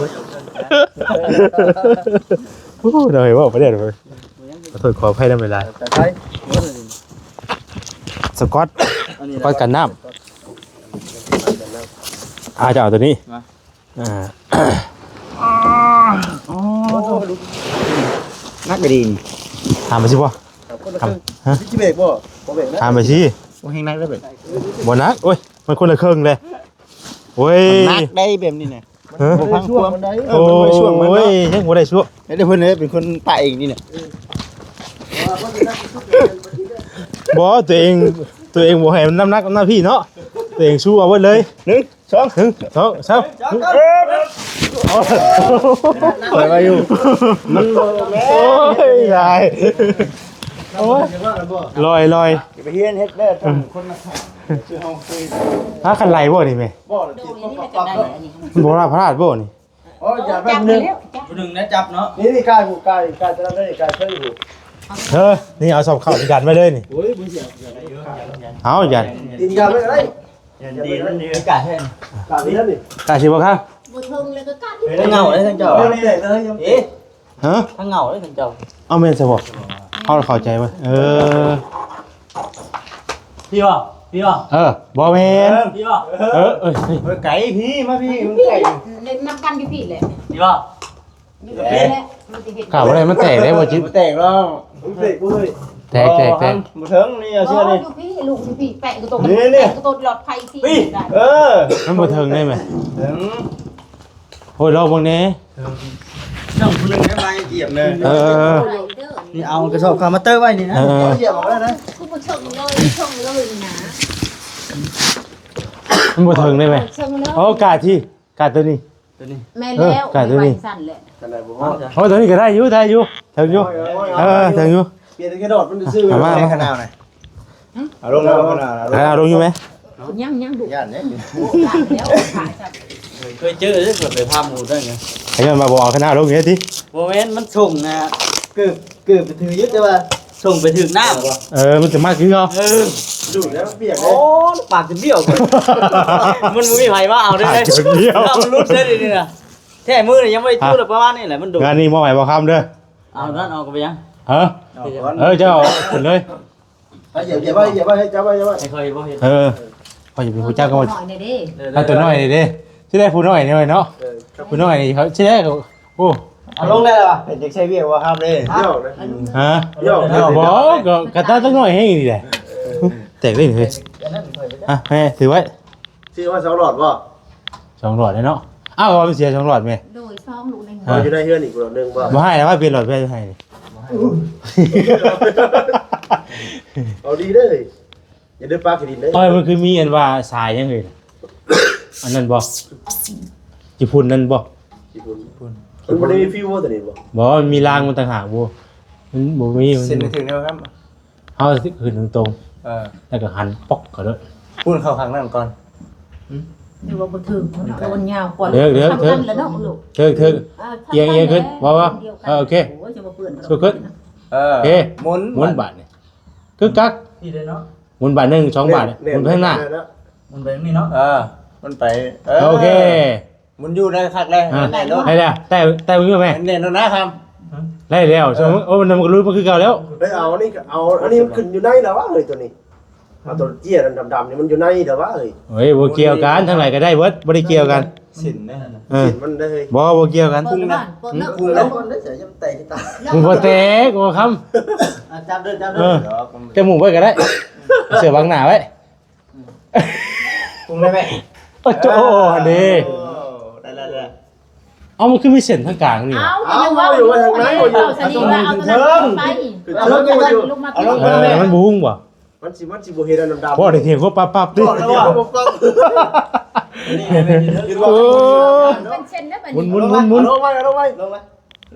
ໂອ້ ໄດ້ເວົ້າໄປແລ້ວ ຂໍໂທດຂໍອະໄພນຳຫຼາຍໆ ສະກອດ ສະກອດກັນນ້ຳ ອາ ຈະເອົາຕົວນີ້ ມາ ອ່າ ໂອ້ ໜັກກະດີນີ້ ຖາມໄປຊິບໍ່ ຮະ ຊິເບກບໍ່ ບໍ່ເບກນະ ຖາມໄປຊິ ໂອ້ ແຮງໜັກເດີເບກ ບໍ່ໜັກ ໂອ້ຍ ມັນຄົນລະເຄິ່ງເດ້ ໂອ້ຍ ໜັກໄດ໋ແບບນີ້ນະ ຮະ ບໍ່ພັງຄວາມ ເອີ ມັນບໍ່ໄດ້ຊ່ວງມັນເນາະ ໂອ້ຍ ຍັງບໍ່ໄດ້ຊ່ວງ ໃຫ້ເພິ່ນເປັນຄົນປະເອງນີ້ນະ ບໍ່ ຕົວເອງ ຕົວເອງບໍ່ໃຫ້ມັນນ້ຳໜັກນ້ຳໜັກພີ່ເນາະ ຕົວເອງສູ້ເອົາເບິດເລີຍ ໜຶ່ງ ສອງ ໜຶ່ງ ສອງ ສາມ ໄປໄວຢູ່ ມັນບໍ່ແມ່ນ ໂອ້ຍ ຫຼາຍ ໂອ້ຍ ລອຍ ລອຍ ຢ່າໄປຮຽນເຮັດເດີ ຕ້ອງຄົນມາຖາມ ຖ້າຄັນໄຫຼບໍ່ນີ້ແມ່ ບໍ່ລະຕິດ ໂດຍ ນີ້ມັນຈະໄດ້ອັນນີ້ ມັນບໍ່ລະພະລາດບໍ່ນີ້ ອໍ ຢ່າແປັບໜຶ່ງ ຜູ້ໜຶ່ງໄດ້ຈັບເນາະ ນີ້ ນີ້ກາຍຜູ້ ກາຍ ກາຍຕະນັ້ນເລີຍ ກາຍເທິງຜູ້ ເອີ ນີ້ເອົາສອບເຂົ້າດັນໄວ້ເລີຍນີ້ ໂອ້ຍ ບໍ່ເສຍ ເອົາ ຢັນ ຕີນກາໄວ້ກໍໄດ້ ກາດແທ້ ກາດນີ້ ກາດຊິບໍ່ຄັບ ບໍ່ເທິງແລ້ວກໍກາດ ເຫງົາໄດ້ທັງເຈົ້າ ເອ ຮະ ທັງເຫງົາໄດ້ທັງເຈົ້າ ເອົາແມ່ນຊະບໍ່ ເຮົາເຂົ້າໃຈເວີ້ຍ ເອີ ພີ່ບໍ່ ພີ່ບໍ່ ເອີ ບໍ່ແມ່ນ ພີ່ບໍ່ ເອີ ເອີ ໄກພີ່ ມາພີ່ ມັນໄກ ເຫຼັ້ນນຳກັນຢູ່ພີ້ແຫຼະ ພີ່ບໍ່ ຢູ່ພີ້ແຫຼະ ມັນຊິເຮັດ ກາບໍ່ໄດ້ ມັນແຕກເດ້ບໍ່ຈິດ ບໍ່ແຕກດອກ ມັນເບກເວີຍ ແຕກ ແຕກ ແຕກ ບໍ່ເຖິງ ນີ້ເອົາເຊື່ອນີ້ ຢູ່ພີ້ ລູກຢູ່ພີ້ ແປະກະໂຕ ນີ້ ແປະກະໂຕຫຼອດໄຟຊິໄດ້ ເອີ ມັນບໍ່ເຖິງໄດ້ແມ ເຖິງ ໂອ້ຍ ລອງເບິ່ງແດ່ ເຖິງ ນ້ອງຜູ້ໜຶ່ງໄດ້ມາຢຽບເລີຍ ເອີ ນີ້ເອົາກະສອບເຂົ້າມາເຕີໄວ້ນີ້ນະ ເອີ ຢຽບອອກໄດ້ນະ ຄືບໍ່ເຖິງເລີຍ ເຖິງເລີຍນີ້ນະ ມັນບໍ່ເຖິງໄດ້ແມ ເຖິງເລີຍ ໂອ້ ກາດທີ່ ກາດໂຕນີ້ ໂຕນີ້ ແມ່ນແລ້ວ ເອີ ກາດໂຕນີ້ ໄປສັ້ນແຫຼະ ໂອ້ ໂຕນີ້ກໍໄດ້ຢູ່ ໄດ້ຢູ່ ເຖິງຢູ່ ເອີ ເຖິງຢູ່ ປ່ຽນແຕ່ກະດອດມັນຊື່ ເອົາມາ ເອົາມາ ຂະໜາດນະ ເອົາລົງ ເອົາລົງ ເອົາລົງຢູ່ແມ ຍັງ ຍັງດຸ ຢ້ານເດ້ ຢ້ານແລ້ວ ເຄີຍເຈີເດ້ ເຄີຍໄປພາໝູ່ໄດ້ໄງ ໃຫ້ມັນມາບອກຂະໜາດລົງເດ້ຕິ ບໍ່ແມ່ນ ມັນສົ່ງນະ ເກີບ ເກີບໄປຖືຢູ່ ແຕ່ວ່າ ສົ່ງໄປຖືກນ້ຳ ເອີ ມັນຈະມາຄືເກົ່າ ເອີ ດູດແລ້ວປຽກເດ້ ໂອ້ ປາກຈະບ້ຽວ ມັນບໍ່ມີໃຜມາເອົາເດ້ ປາກຈະບ້ຽວ ນ້ຳມັນຫຼຸດເດ້ນີ້ນະ ແທ້ມື້ນີ້ຍັງບໍ່ໄດ້ຈູດ ປະມານນີ້ແຫຼະ ມັນດູດ ງານນີ້ມອບໃຫ້ບ່າວຄຳເດີ ເອົານັ້ນເອົາກໍໄປຍັງ ຮະ ເອົາກ່ອນ ເອີ ເຈົ້າເອົາຂຶ້ນເລີຍ ເອົາ ຢຽບ ຢຽບໄວ້ ຢຽບໄວ້ ຈັບໄວ້ ຈັບໄວ້ ໃຫ້ຂ້ອຍບໍ່ເຫັນ ເອີ ຂ້ອຍຈະເປັນຜູ້ຈັກກໍ ໂຕນ້ອຍເດ້ ເອີ ໂຕນ້ອຍເດ້ ຊິໄດ້ຜູ້ນ້ອຍນີ້ເນາະ ເອີ ຜູ້ນ້ອຍນີ້ເຂົາຊິໄດ້ ໂອ້ ເອົາລົງໄດ້ລະ ເປັນຈັກໃຊ້ວຽກວ່າຄຳເດ້ ຫາ ບໍ່ ກໍກະຕາໂຕນ້ອຍແຮງນີ້ແຫຼະ ແຕກເດ້ນີ້ເຮີ້ຍ ຮະ ແມ່ ຖືໄວ້ ຊື້ມາສອງຫຼອດບໍ່ ສອງຫຼອດເນາະ ອ້າວ ວ່າມັນເສຍສອງຫຼອດແມ່ ໂດຍ ສອງລູກໜຶ່ງ ເອີ ຢູ່ໃນເຮືອນອີກຫຼອດໜຶ່ງບໍ່ ບໍ່ໃຫ້ລະວ່າ ປ່ຽນຫຼອດແບບໃຫ້ນີ້ ເອົາດີເດີ ຢ່າໄດ້ປາກຂີ້ດິນເດີ ເອີ ມັນຄືມີອັນວ່າສາຍຫຍັງເອີຍ ອັນນັ້ນບໍ່ ຈີ່ຝຸ່ນນັ້ນບໍ່ ຈີ່ຝຸ່ນ ມັນບໍ່ໄດ້ມີຟິວບໍ່ຕົວນີ້ບໍ່ ບໍ່ ມັນມີລາງມັນຕ່າງຫາກບໍ່ ມັນບໍ່ມີ ເສັ້ນໄປເຖິງແນວນັ້ນ ເຮົາຂຶ້ນຕົງໆ ເອີ ແລ້ວກໍຫັນປອກເຂົ້າໂລດ ພຸ້ນເຂົ້າຂ້າງນັ້ນກ່ອນ ຫືມ ຫຼືວ່າບໍ່ຖືກ ມັນໂດນຍາວກວ່າ ເຖິກ ເຖິກ ທຳກັນແລ້ວເນາະລູກ ເຖິກ ເຖິກ ເອີ ທຳກັນ ອຽງ ອຽງຂຶ້ນ ແລ້ວ ບໍ່ ບໍ່ ດຽວກັນ ເອີ ໂອເຄ ໂອ້ຍ ຈະມາເປື້ອນ ສຸກຂຶ້ນ ເອີ ເອີ ໝູນ ໝູນບາດນີ້ ກຶກກັກ ນີ້ເດ້ເນາະ ໝູນບາດໜຶ່ງ ສອງບາດ ແໜ້ນ ໝູນໄປທາງໜ້າ ແໜ້ນ ໝູນໄປທາງນີ້ເນາະ ເອີ ມັນໄປ ເອີ ໂອເຄ ໝູນຢູ່ໄດ້ຄັກແລ້ວ ອ່າ ແໜ້ນໂລດ ໄດ້ແລ້ວ ແຕ່ ແຕ່ຢູ່ແມ່ ແໜ້ນໂລດນະຄຳ ໄດ້ແລ້ວ ເອີ ໂອ້ ມັນກໍຫຼຸດມາຄືເກົ່າແລ້ວ ເອີ ເອົາອັນນີ້ ເອົາອັນນີ້ ມັນຂຶ້ນຢູ່ໃນລະວະເຮີ້ຍ ຕົວນີ້ ເອົາຕົວເຈ້ຍດຳໆນີ້ມັນຢູ່ໃນເດີວະເອີຍ ໂອ້ຍ ບໍ່ກ່ຽວກັນ ທາງໃດກໍໄດ້ເບິດ ບໍ່ໄດ້ກ່ຽວກັນ ສິນເດ້ ເອີ ສິນມັນເດ້ ບໍ່ ບໍ່ກ່ຽວກັນ ພຸງນະ ພຸງນະ ບໍ່ແຕກ ບໍ່ຄຳ ອ່ະ ຈັບເດີ ຈັບເດີ ເອີ ແຕ່ໝູໄວ້ກໍໄດ້ ເສືອບັງໜ້າໄວ້ ພຸງໄດ້ໄໝ ໂອ້ໂຫ ອັນນີ້ ໂອ້ ໄດ້ແລ້ວ ໄດ້ແລ້ວ ເອົາ ມັນຄືມີເສັ້ນທາງກາງນີ້ຫວະ ເອົ້າ ກໍຍັງວ່າຢູ່ວ່າທາງໃນ ເອົາ ຢູ່ ເອົາສະດີວ່າເອົາຕົວນັ້ນໄປ ເອົາລົງ ເອົາລົງ ເອີ ມັນບໍ່ຮຸ່ງບໍ່ ມັນຊິ ມັນຊິບໍ່ເຫັນອັນດຳໆ ພໍໄດ້ຖຽງຄວາມປັບໆຕິ ພໍໄດ້ຖຽງຄວາມປັບໆ ໂອ້ ເປັນເສັ້ນເດ້ບັດນີ້ ໝູນໆໆໆ ເອົາລົງໄວ້ ເອົາລົງໄວ້ ລົງໄວ້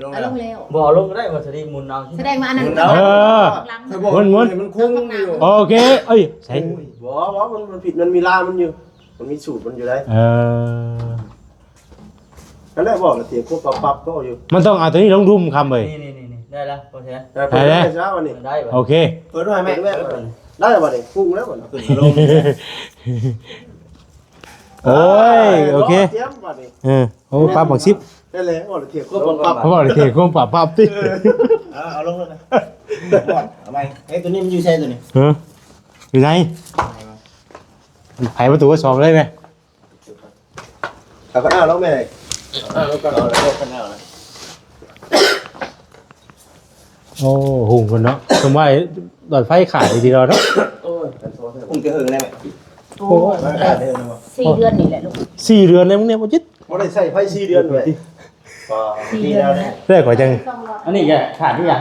ລົງແລ້ວ ເອົາລົງແລ້ວ ບໍ່ເອົາລົງກໍໄດ້ ວ່າສະດີໝູນເອົາ ສະແດງວ່າອັນນັ້ນ ໝູນເອົາ ເອີ ໝູນໆ ມັນຄຸງຢູ່ ໂອເຄ ເອີຍ ໃສ່ ບໍ່ ບໍ່ ມັນ ມັນຜິດ ມັນມີລາມັນຢູ່ ມັນມີສູດມັນຢູ່ໃດ ເອີ ນັ້ນແຫຼະ ເວົ້າລະຖຽງຄວາມປັບໆ ເວົ້າຢູ່ ມັນຕ້ອງເອົາຕົວນີ້ລົງດຸ່ມຄຳເອີຍ ນີ້ໆໆ ໄດ້ລະ ໂອເຄ ໄດ້ລະ ໄດ້ລະ ໄດ້ ໂອເຄ ເປີດໄວ້ແມ່ ເປີດໄວ້ ໄດ້ລະບັດນີ້ ປຸງແລ້ວບັດນີ້ ຂຶ້ນລົງ ໂອ້ຍ ໂອເຄ ຕຽມບັດນີ້ ເອີ ໂອ້ ປັບບັກສິບ ໄດ້ແລ້ວ ເວົ້າລະຖຽງຄວາມປັບໆ ເວົ້າລະຖຽງຄວາມປັບໆຕິ ເອີ ເອົາ ເອົາລົງເລີຍນະ ເອົາໃໝ່ ເອີ ຕົວນີ້ມັນຢູ່ໃສຕົວນີ້ ເອີ ຢູ່ໃນ ໄຂປະຕູສອງເລີຍແມ່ ເອົາຂະໜາດລົງແມ່ ເອົາຂະໜາດລົງກ່ອນ ເອົາຂະໜາດລົງ ໂອ້ ຫຸງເພິ່ນເນາະ ສົມວ່າຫຼອດໄຟຂາດດີໆເນາະ ໂອ້ຍ ຫຸງແຕ່ເຫິງແລ້ວແມ່ ໂອ້ຍ ມັນຂາດໄດ້ເນາະ ສີ່ເດືອນນີ້ແຫຼະລູກ ສີ່ເດືອນແລ້ວມຶງນີ້ບໍ່ຈິດ ບໍ່ໄດ້ໃຊ້ໄຟສີ່ເດືອນເວີຍ ສີ່ເດືອນແລ້ວ ແຕ່ຂ້ອຍຈັ່ງ ອັນນີ້ກະຂາດອີ່ຫຍັງ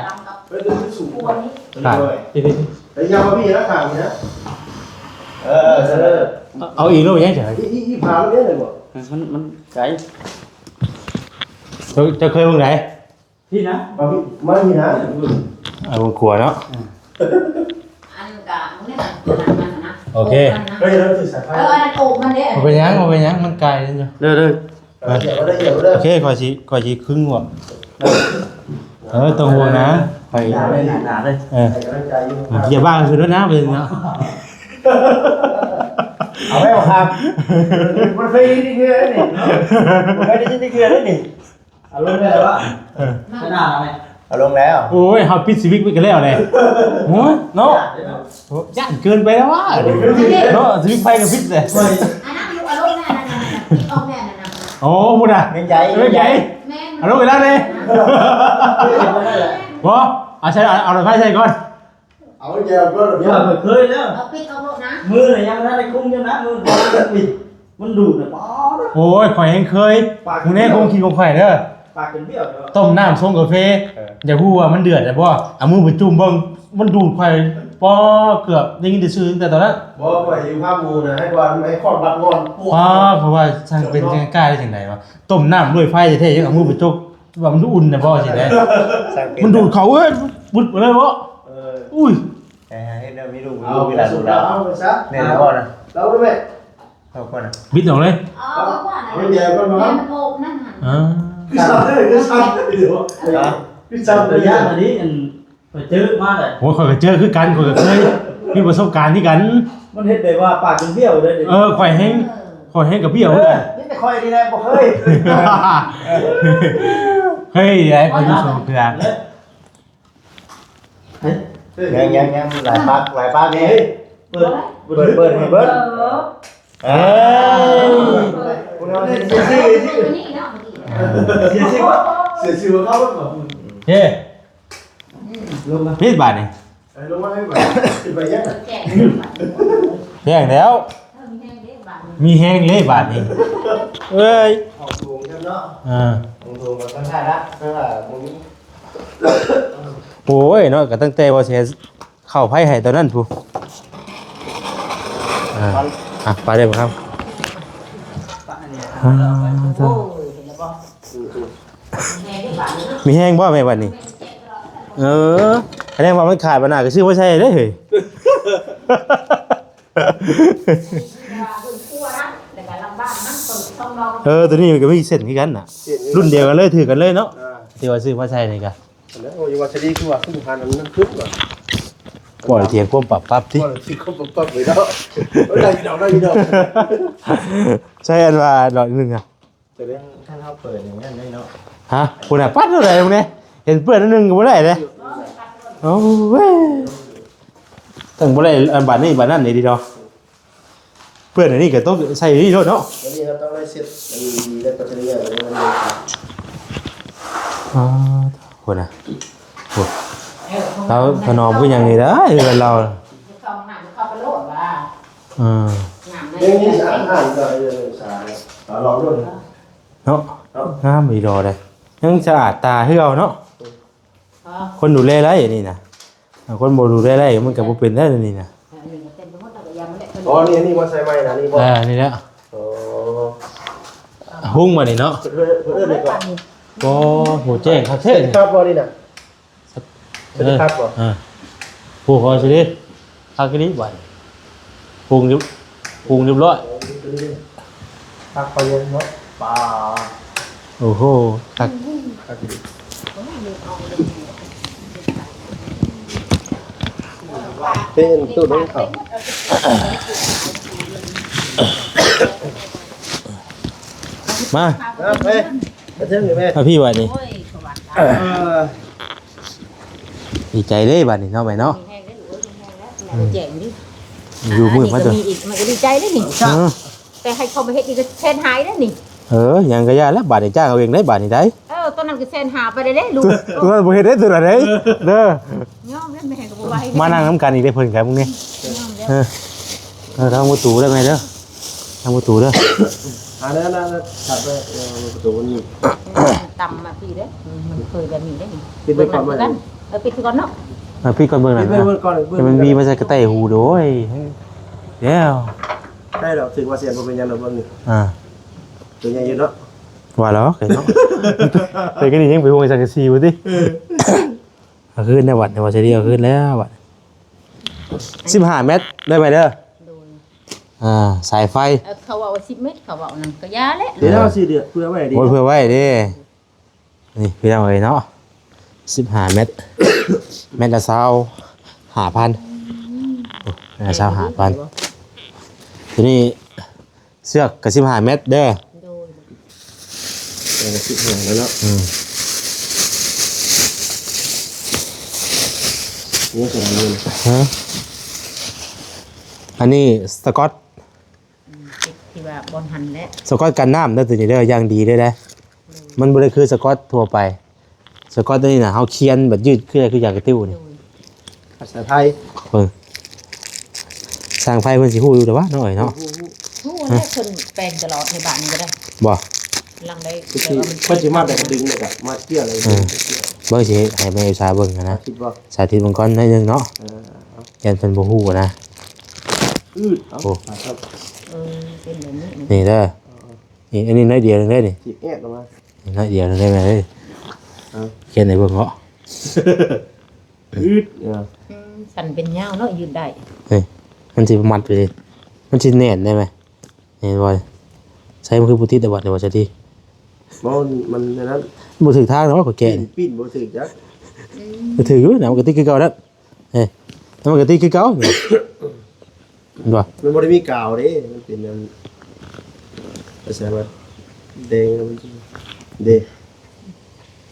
ຂາດ ແຕ່ຢ່າມາພີ້ນະ ຂ້າງນີ້ນະ ເອີ ເອີ ເອົາອີກໂລດ ເປັນຫຍັງຈັ່ງ ອີ ອີ ອີພາໂລດເດ້ບໍ່ ມັນ ມັນໄກ ເຈົ້າ ເຈົ້າເຄີຍເບິ່ງໃດ ພີ້ນະ ມາພີ້ ມາພີ້ນະ ເອົາເບິ່ງຂວາເນາະ ອັນກະ ໂອເຄ ເຮີ້ຍ ເຮົາຖືສາຍໄຟ ເອີ ອັນນັ້ນໂອກມັນເດ້ ບໍ່ເປັນຫຍັງ ບໍ່ເປັນຫຍັງ ມັນໄກຢູ່ ເດີ ເດີ ເອີ ໂອເຄ ຂ້ອຍຊິ ຂ້ອຍຊິຄຶງບໍ່ ເອີ ຕ້ອງຫ່ວງນະ ຂ້ອຍ ໜາເລີຍ ໜາເລີຍ ເອີ ໃຫ້ກຳລັງໃຈຢູ່ ຢ່າບ້າຄືນນະ ເປັນເນາະ ເອົາໄວ້ເອົາຄາ ມັນເຄີຍໄດ້ຍິນເທື່ອນີ້ ເຄີຍໄດ້ຍິນເທື່ອນີ້ ເອົາລົງໄດ້ແລ້ວວະ ເອີ ຂະໜາດເອົາໄວ້ ເອົາລົງແລ້ວ ໂອ້ຍ ເຮົາປິດສະວິດໄວ້ກໍແລ້ວແຫຼະ ໂອ້ຍ ເນາະ ຢ້ານເກີນໄປແລ້ວວະ ເນາະ ສະວິດໄຟກໍປິດແຫຼະ ອັນນັ້ນລູກ ເອົາລົງແນ່ ອັນນັ້ນ ອັນນັ້ນ ປິດອອກແນ່ ອັນນັ້ນ ໂອ້ ພຸ້ນນະ ແມ່ນໃຫຍ່ ແມ່ນໃຫຍ່ ແມ່ນໃຫຍ່ ເອົາລົງໄປແລ້ວນີ້ ບໍ່ ເອົາໃສ່ ເອົາ ເອົາໄຟໃສ່ກ່ອນ ເອົາແກ້ວກໍ ເອີ ເຄີຍແລ້ວ ເອົາປິດອອກໂລດນະ ມືນະຍັງບໍ່ທັນໄດ້ຄຸມຢູ່ນະ ມືນ ມັນດູດນະ ປາດ ໂອ້ຍ ຂ້ອຍແຮ່ງເຄີຍ ປາກ ມື້ແນ່ຄົງກິນຂອງຂ້ອຍເດີ ປາກຈົນບ້ຽວເດີ ຕົ້ມນ້ຳຊົງກາເຟ ເອີ ຢາກຮູ້ວ່າມັນເດືອດແລ້ວບໍ່ ເອົາມືໄປຈຸ່ມເບິ່ງ ມັນດູດຂ້ອຍ ປາ ເກືອບໄດ້ຍິນແຕ່ຊື່ຕັ້ງແຕ່ຕອນນັ້ນ ບໍ່ ຂ້ອຍຢູ່ພາກໝູນະ ໃຫ້ກ່ອນ ໃຫ້ຄອດບັດກ່ອນ ປາ ເຂົາວ່າຊ່າງເປັນ ເນາະ ຈັ່ງກ້າໄດ້ຈັ່ງໃດວະ ຕົ້ມນ້ຳດ້ວຍໄຟແທ້ໆ ຍັງເອົາມືໄປຈົກ ວ່າມັນອຸ່ນນະບໍ່ ຊິໄດ້ ຊ່າງເປັນ ມັນດູດເຂົ້າ ເອີຍ ບຶດມາເລີຍບໍ່ ເອີ ອຸ້ຍ ໃຫ້ເຮັດແນວມີລູກ ເອົາ ມີຫຼານ ລູກຫຼານ ເອົາໄປຊະ ແມ່ນບໍ່ນະ ເອົາໄປແມ່ ເອົາກ່ອນນະ ບິດອອກເລີຍ ເອົາກ່ອນນະ ເອົາແຍກກ່ອນເນາະ ແມ່ນໂອກນັ້ນຫັ້ນ ອ່າ ຄືສັ່ນເດີ ຄືສັ່ນເດີ ຄືສັ່ນເດີ ຢ້ານອັນນີ້ ອັນ ຂ້ອຍເຈີມາແຫຼະ ໂອ້ຍ ຂ້ອຍກໍເຈີຄືກັນ ຂ້ອຍກໍເຄີຍມີປະສົບການຄືກັນ ມັນເຮັດໄດ້ວ່າປາກຈົນບ້ຽວເດ້ ເອີ ຂ້ອຍແຮ່ງ ເອີ ຂ້ອຍແຮ່ງກໍບ້ຽວຄືກັນ ມີແຕ່ຂ້ອຍນີ້ແຫຼະບໍ່ເຄີຍ ເຄີຍແຫຼະ ຂ້ອຍຢູ່ສອງເທື່ອ ຍັງ ຍັງ ຍັງ ຫຼາຍປາກ ຫຼາຍປາກນີ້ ເປີດ ເປີດ ເປີດ ເປີດ ເອີ ເອີ ເສຍຊື່ ເສຍຊື່ ເສຍຊື່ ເສຍຊື່ເຂົາ ເອີ ລົງມາ ປິດບາດນີ້ ເອີ ລົງມາໃຫ້ບາດ ຂຶ້ນໄປຍັງ ແຈ້ງແລ້ວ ເອີ ມີແຮງເດ້ບາດນີ້ ມີແຮງເດ້ບາດນີ້ ເອີຍ ຫ້ອງໂຖງຊັ້ນເນາະ ເອີ ຫ້ອງໂຖງກໍທັງທ້າຍລະ ເພາະວ່າບໍ່ມີ ໂອ້ຍເນາະ ກໍຕັ້ງແຕ່ບໍ່ແຊ ເຂົ້າໄຟໃຫ້ຕອນນັ້ນພຸ້ນ ອ່າ ອ່ະ ໄປເລີຍບໍ່ຄຳ ອ່າ ໂອ້ຍ ເຫັນແລ້ວບໍ່ ມີແຮງບໍ່ແມ່ບາດນີ້ ເອີ ສະແດງວ່າມັນຂາດບາດໜ້າກໍຊື້ມາໃສ່ເດ້ເຮີ້ຍ ແຕ່ວ່າເພິ່ນຄົວນະ ແລ້ວກໍລຳບາກ ເອີ ໂຕນີ້ມັນກໍມີເສັ້ນຄືກັນນະ ເສັ້ນຄືກັນ ລຸ້ນດຽວກັນເລີຍ ຖືກກັນເລີຍເນາະ ອ່າ ທີ່ວ່າຊື້ມາໃສ່ນີ້ກະ ອັນນັ້ນ ໂອ້ຍ ວ່າຊະດີຄືວ່າຄືຫານອັນນັ້ນຂຶ້ນວ່າ ບໍ່ໄດ້ຖຽງຄວາມປັບປັບຕິ ບໍ່ໄດ້ຖຽງຄວາມປັບປັບເລີຍເນາະ ໄດ້ດອກ ໄດ້ດອກ ໃຊ້ອັນວ່າດອກໜຶ່ງອະ ຈະໄດ້ ຄັນເຮົາເປີດຢ່າງນັ້ນໄດ້ເນາະ ຮະ ພຸ້ນນະ ປັດເທົ່າໃດພຸ້ນນີ້ ເຫັນເປື້ອນໜຶ່ງກໍບໍ່ໄດ້ເດ້ ໂອ້ຍ ຕ້ອງບໍ່ໄດ້ອັນບາດນີ້ບາດນັ້ນນີ້ຕິເນາະ ເປື້ອນອັນນີ້ກໍຕ້ອງໃສ່ນີ້ໂລດເນາະ ອັນນີ້ເຮົາຕ້ອງໄດ້ເຊັດ ອັນນີ້ໄດ້ປັດເຈັຍ ອ່າ ພຸ້ນນະ ໂອ້ ລາວຖະໜອມຄືຫຍັງນີ້ໄດ້ເຮືອນລາວ ເອີ ນ້ຳໃນ ຍັງມີສະອາດ ອ່ານກໍເອີ ສະອາດ ອ່າ ລອງດູ ເນາະ ເນາະ ງາມອີ່ຫຼີເດ້ ຍັງສະອາດຕາຄືເກົ່າເນາະ ຄົນດູແລໄດ້ອັນນີ້ນະ ຄົນບໍ່ດູແລໄດ້ມັນກໍບໍ່ເປັນໄດ້ອັນນີ້ນະ ອໍ ນີ້ ອັນນີ້ບໍ່ໃສ່ໄມ້ນະ ນີ້ບໍ່ ເອີ ນີ້ແຫຼະ ອໍ ຫຸງມານີ້ເນາະ ເພິ່ນເອີ້ນ ເພິ່ນເອີ້ນຫຍັງເກາະ ບໍ່ ບໍ່ແຈ້ງຄັກແທ້ ຄັກບໍ່ນີ້ນະ ເອີ ຄັກບໍ່ ເອີ ຜູ້ຂໍຊິເດ້ ຄັກອີ່ຫຼີບາດນີ້ ປຸງຮຽບ ປຸງຮຽບຮ້ອຍ ຄັກພໍດີເນາະ ປາ ໂອ້ໂຫ ຄັກ ຄັກອີ່ຫຼີ ເປັນຕູ້ລົງເຂົ້າ ມາ ມາເອີ ມາເຖິງນີ້ແມ່ ມາພີ່ບາດນີ້ ໂອ້ຍ ເອີ ດີໃຈເດ້ບາດນີ້ເນາະແມ່ເນາະ ມີແຮງເດ້ລູກເອີຍ ມີແຮງແລ້ວ ອືມ ແຈ້ງເດ້ ຢູ່ມື້ມາ ອັນນີ້ກໍມີອີກ ມັນກໍດີໃຈເດ້ນີ້ ເອີ ແຕ່ໃຫ້ເຂົາມາເຮັດນີ້ກໍແສນຫ້າເດ້ນີ້ ເອີ ຫຍັງກໍຢ່າແລ້ວ ບາດນີ້ຈ້າງເອົາເອງໄດ້ບາດນີ້ໄດ໋ ເອີ ຕອນນັ້ນກໍແສນຫ້າໄປແລ້ວເດ້ລູກ ຕອນນັ້ນບໍ່ເຮັດໄດ້ຕົວໃດເດີ ຍອມແລ້ວ ແມ່ກໍບໍ່ໄຫວ ມານັ່ງນຳກັນອີກເດ້ເພິ່ນກັບມື້ນີ້ ຍອມແລ້ວ ເອີ ເອີ ທາງປະຕູເດີແມ່ເດີ ທາງປະຕູເດີ ອັນນັ້ນ ອັນນັ້ນ ປະຕູມັນ ຕຳມາພີ້ເດ້ ມັນເຄີຍແບບນີ້ເດ້ນີ້ ປິດໄວ້ກ່ອນ ເອີ ປິດກ່ອນເນາະ ເອີ ປິດກ່ອນເບິ່ງ ປິດໄວ້ເບິ່ງກ່ອນ ມັນມີມາໃສ່ກະແຕຫູໂດຍ ແລ້ວ ໄດ້ດອກ ຖືກວ່າແສນບໍ່ເປັນຫຍັງດອກເບິ່ງນີ້ ອ່າ ຕົວໃຫຍ່ຢູ່ເນາະ ວ່າແລ້ວເນາະ ແຕ່ກໍນີ້ຍັງໄປຫ່ວງສັງກະສີບໍ່ຕິ ເອີ ເອົາຄືນແລ້ວບັດນີ້ ວ່າຊິໄດ້ເອົາຄືນແລ້ວບັດ ສິບຫ້າແມັດ ໄດ້ໄໝເດີ ໂດຍ ອ່າ ສາຍໄຟ ເອີ ເຂົາເວົ້າວ່າສິບແມັດ ເຂົາເວົ້ານັ້ນ ກໍຢ່າແຫຼະ ເອີ ເພື່ອໄວ້ເດ້ ໂອ້ຍ ເພື່ອໄວ້ເດ້ ນີ້ພີ່ນ້ອງເອີຍເນາະ ສິບຫ້າແມັດ ແມັດລະຊາວຫ້າພັນ ໂອ້ ແມັດລະຊາວຫ້າພັນ ຕົວນີ້ເຊືອກກໍສິບຫ້າແມັດເດີ ໂດຍ ເອີ ສິບຫ້າແລ້ວເນາະ ອືມ ນີ້ກໍໄດ້ຢູ່ ຮະ ອັນນີ້ສະກອດ ອືມ ທີ່ວ່າບ່ອນຫັ້ນແຫຼະ ສະກອດກັນນ້ຳເດີ ຕົວນີ້ເດີ ຢ່າງດີເລີຍເດ້ ໂດຍ ມັນບໍ່ໄດ້ຄືສະກອດທົ່ວໄປ ສະກອດຕົວນີ້ນະ ເຮົາຄຽນແບບຍືດຄື ຄືຢາງກະຕິວນີ້ ໂດຍ ພາສາໄທ ເບິ່ງ ຊ່າງໄຟເພິ່ນຊິຮູ້ຢູ່ແລ້ວວະ ນ້ອງເອີຍເນາະ ຮູ້ ຮູ້ ຮູ້ແລ້ວ ເພິ່ນແປງຕະຫຼອດໃນບ້ານນີ້ກໍໄດ້ ບໍ່ ຫຼັງໃດ ເພິ່ນຊິ ເພິ່ນຊິມາແຕ່ກະດຶງແລ້ວກະມາເຈຍເລີຍ ເອີ ເບິ່ງຊິໃຫ້ແມ່ອຸດສາເບິ່ງຫັ້ນນະ ສາທິດບໍ່ ສາທິດເບິ່ງກ່ອນໜ້ອຍໜຶ່ງເນາະ ເອີ ເອົາ ຢ້ານເພິ່ນບໍ່ຮູ້ນະ ອືດ ເອົາ ໂອ້ ເອີ ເປັນແບບນີ້ ນີ້ເດີ ເອີ ນີ້ ອັນນີ້ໜ້ອຍດຽວໜຶ່ງເດ້ນີ້ ຊິແອດອອກມາ ໜ້ອຍດຽວໜຶ່ງໄດ້ແມ່ເອີຍ ເອົາ ຂຽນໃຫ້ເບິ່ງເນາະ ອືດ ເອີ ອືມ ສັ້ນເປັນຍາວເນາະ ຍືດໄດ້ ເອີ ມັນຊິມັດໄປເດ້ ມັນຊິແໜ້ນໄດ້ແມ່ ເຫັນບໍ່ ໃຊ້ມັນຄືບໍ່ຕິດແຕ່ບັດນີ້ວ່າຊະຕິ ບໍ່ ມັນ ມັນອັນນັ້ນ ບໍ່ຖືກທາງແລ້ວ ຂ້ອຍແກະ ປີ້ນ ປີ້ນບໍ່ຖືກຈັກ ອືມ ມັນຖືກຢູ່ນະ ມັນກໍຕິດຄືເກົ່ານັ້ນ ເອີ ແລ້ວມັນກໍຕິດຄືເກົ່າ ເຫັນບໍ່ ມັນບໍ່ໄດ້ມີກາວເດ້ ມັນເປັນອັນ ພາສາວ່າແດງ ເດ້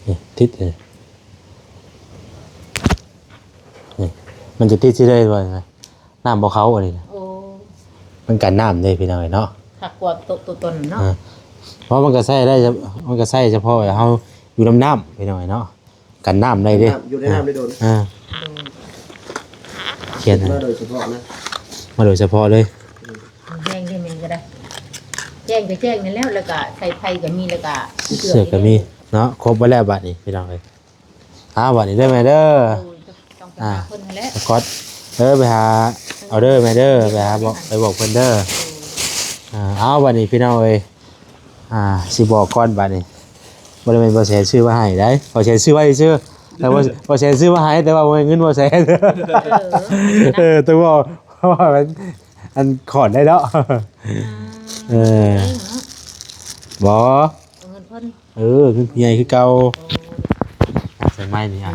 ນີ້ ຕິດເດ້ ນີ້ ມັນຈະຕິດຊິໄດ້ບໍ່ນະ ນ້ຳບໍ່ເຂົ້າອັນນີ້ນະ ໂອ້ ມັນກັນນ້ຳເດ້ພີ່ນ້ອງເອີຍເນາະ ຄັກກວ່າໂຕ ໂຕຕົ້ນເນາະ ເອີ ເພາະມັນກໍໃຊ້ໄດ້ ມັນກໍໃຊ້ສະເພາະເຮົາຢູ່ນຳນ້ຳພີ່ນ້ອງເອີຍເນາະ ກັນນ້ຳໄດ້ເດ້ ນ້ຳ ຢູ່ໃນນ້ຳໄດ້ດົນ ອ່າ ໂດຍ ຂຽນ ມາໂດຍສະເພາະນະ ມາໂດຍສະເພາະເລີຍ ແຮງເດ້ແມ່ນກໍໄດ້ ແຈ້ງກໍແຈ້ງນັ້ນແຫຼະ ແລ້ວກໍສາຍໄຟກໍມີ ແລ້ວກໍເຊືອກກໍມີເນາະ ຄົບໄວ້ແລ້ວບາດນີ້ພີ່ນ້ອງເອີຍ ອ່າ ບາດນີ້ເດີແມ່ເດີ ໂດຍ ຕ້ອງໄປຫາເພິ່ນຫັ້ນແຫຼະ ອ່າ ສະກອດ ເອີ ໄປຫາເອົາເດີແມ່ເດີ ໄປຫາບອກ ໄປບອກເພິ່ນເດີ ໂດຍ ອ່າ ເອົາ ບາດນີ້ພີ່ນ້ອງເອີຍ ອ່າ ຊິບອກກ່ອນບາດນີ້ ບໍ່ໄດ້ແມ່ນບໍ່ແສນຊື້ມາໃຫ້ໄດ໋ ບໍ່ແສນຊື້ໄວ້ຊື່ ແຕ່ວ່າບໍ່ແສນຊື້ມາໃຫ້ ແຕ່ວ່າບໍ່ແມ່ນເງິນບໍ່ແສນ ເອີ ເອີ ຕ້ອງເວົ້າ ເພາະວ່າມັນ ອັນຂອນໄດ້ເນາະ ອ່າ ເອີ ເອງເນາະ ບໍ່ ເອົາເງິນເພິ່ນ ເອີ ເງິນຜູ້ໃຫຍ່ຄືເກົ່າ. ໂອ້ ໃສ່ໄມ້ນີ້ ອືມ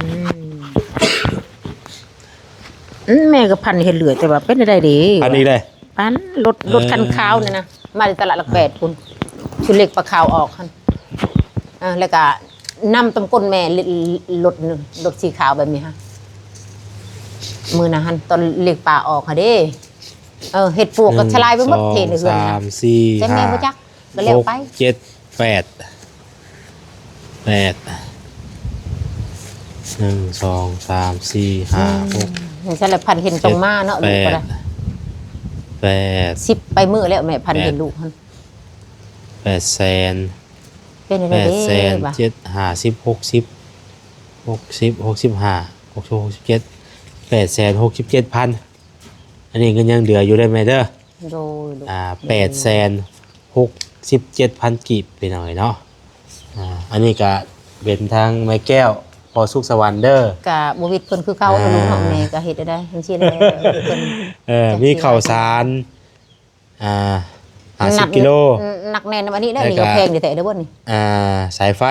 ອືມ ແມ່ກໍພັນເຮັດເລື້ອຍ ແຕ່ວ່າເປັນໄດ້ເດ້ ພັນອີກເດ້ ພັນ ລົດ ເອີ ລົດຄັນຂາວນີ້ນະ ມາແຕ່ຕະຫຼາດຫຼັກແປດພຸ້ນ ຊຸດເລັກປາຂາວອອກຫັ້ນ ເອີ ແລ້ວກໍນຳຕຳກົ້ນແມ່ ລົດ ລົດສີຂາວແບບນີ້ຫັ້ນ ມື້ນັ້ນຫັ້ນ ຕອນເລັກປາອອກຫັ້ນເດ້ ເອີ ເຮັດປວກກໍທະລາຍໄປໝົດ ເທໃນເຮືອນ ສາມ ສີ່ ແຕ່ແມ່ບໍ່ຈັກ ກໍແລ້ວໄປ ເຈັດ ແປດ ແປດ ໜຶ່ງ ສອງ ສາມ ສີ່ ຫ້າ ຫົກ ອືມ ຈັ່ງຊັ້ນລະ ພັນເຫັນຕ້ອງມາເນາະ ເຈັດ ແປດ ແປດ ສິບປາຍມື້ແລ້ວ ແມ່ພັນເຫັນລູກຫັ້ນ ແປດແສນ ເປັນຈັ່ງໃດເດ້ ແປດແສນ ເຈັດ ຫ້າສິບ ຫົກສິບ ຫົກສິບ ຫົກສິບຫ້າ ຫົກສິບ ຫົກສິບເຈັດ ແປດແສນຫົກສິບເຈັດພັນ ອັນນີ້ເງິນຍັງເຫຼືອຢູ່ເດີແມ່ເດີ ໂດຍ ໂດຍ ອ່າ ແປດແສນຫົກສິບເຈັດພັນກີບ ພີ່ນ້ອງເອີຍເນາະ ອ່າ ອັນນີ້ກະເປັນທາງແມ່ແກ້ວ ພໍ່ສຸກສະຫວັນເດີ ກະບໍ່ວິດເພິ່ນຄືເກົ່າ ອ່າ ເນາະ ແມ່ກະເຮັດໄດ້ຈັ່ງຊີ້ແຫຼະ ເພິ່ນ ເອີ ມີເຂົ້າສານ ອ່າ ຫ້າສິບກິໂລ ໜັກແໜ້ນນຳອັນນີ້ແຫຼະ ແລ້ວກໍ ນີ້ກໍແພງແທ້ໆເດີບໍ່ນີ້ ອ່າ ສາຍໄຟ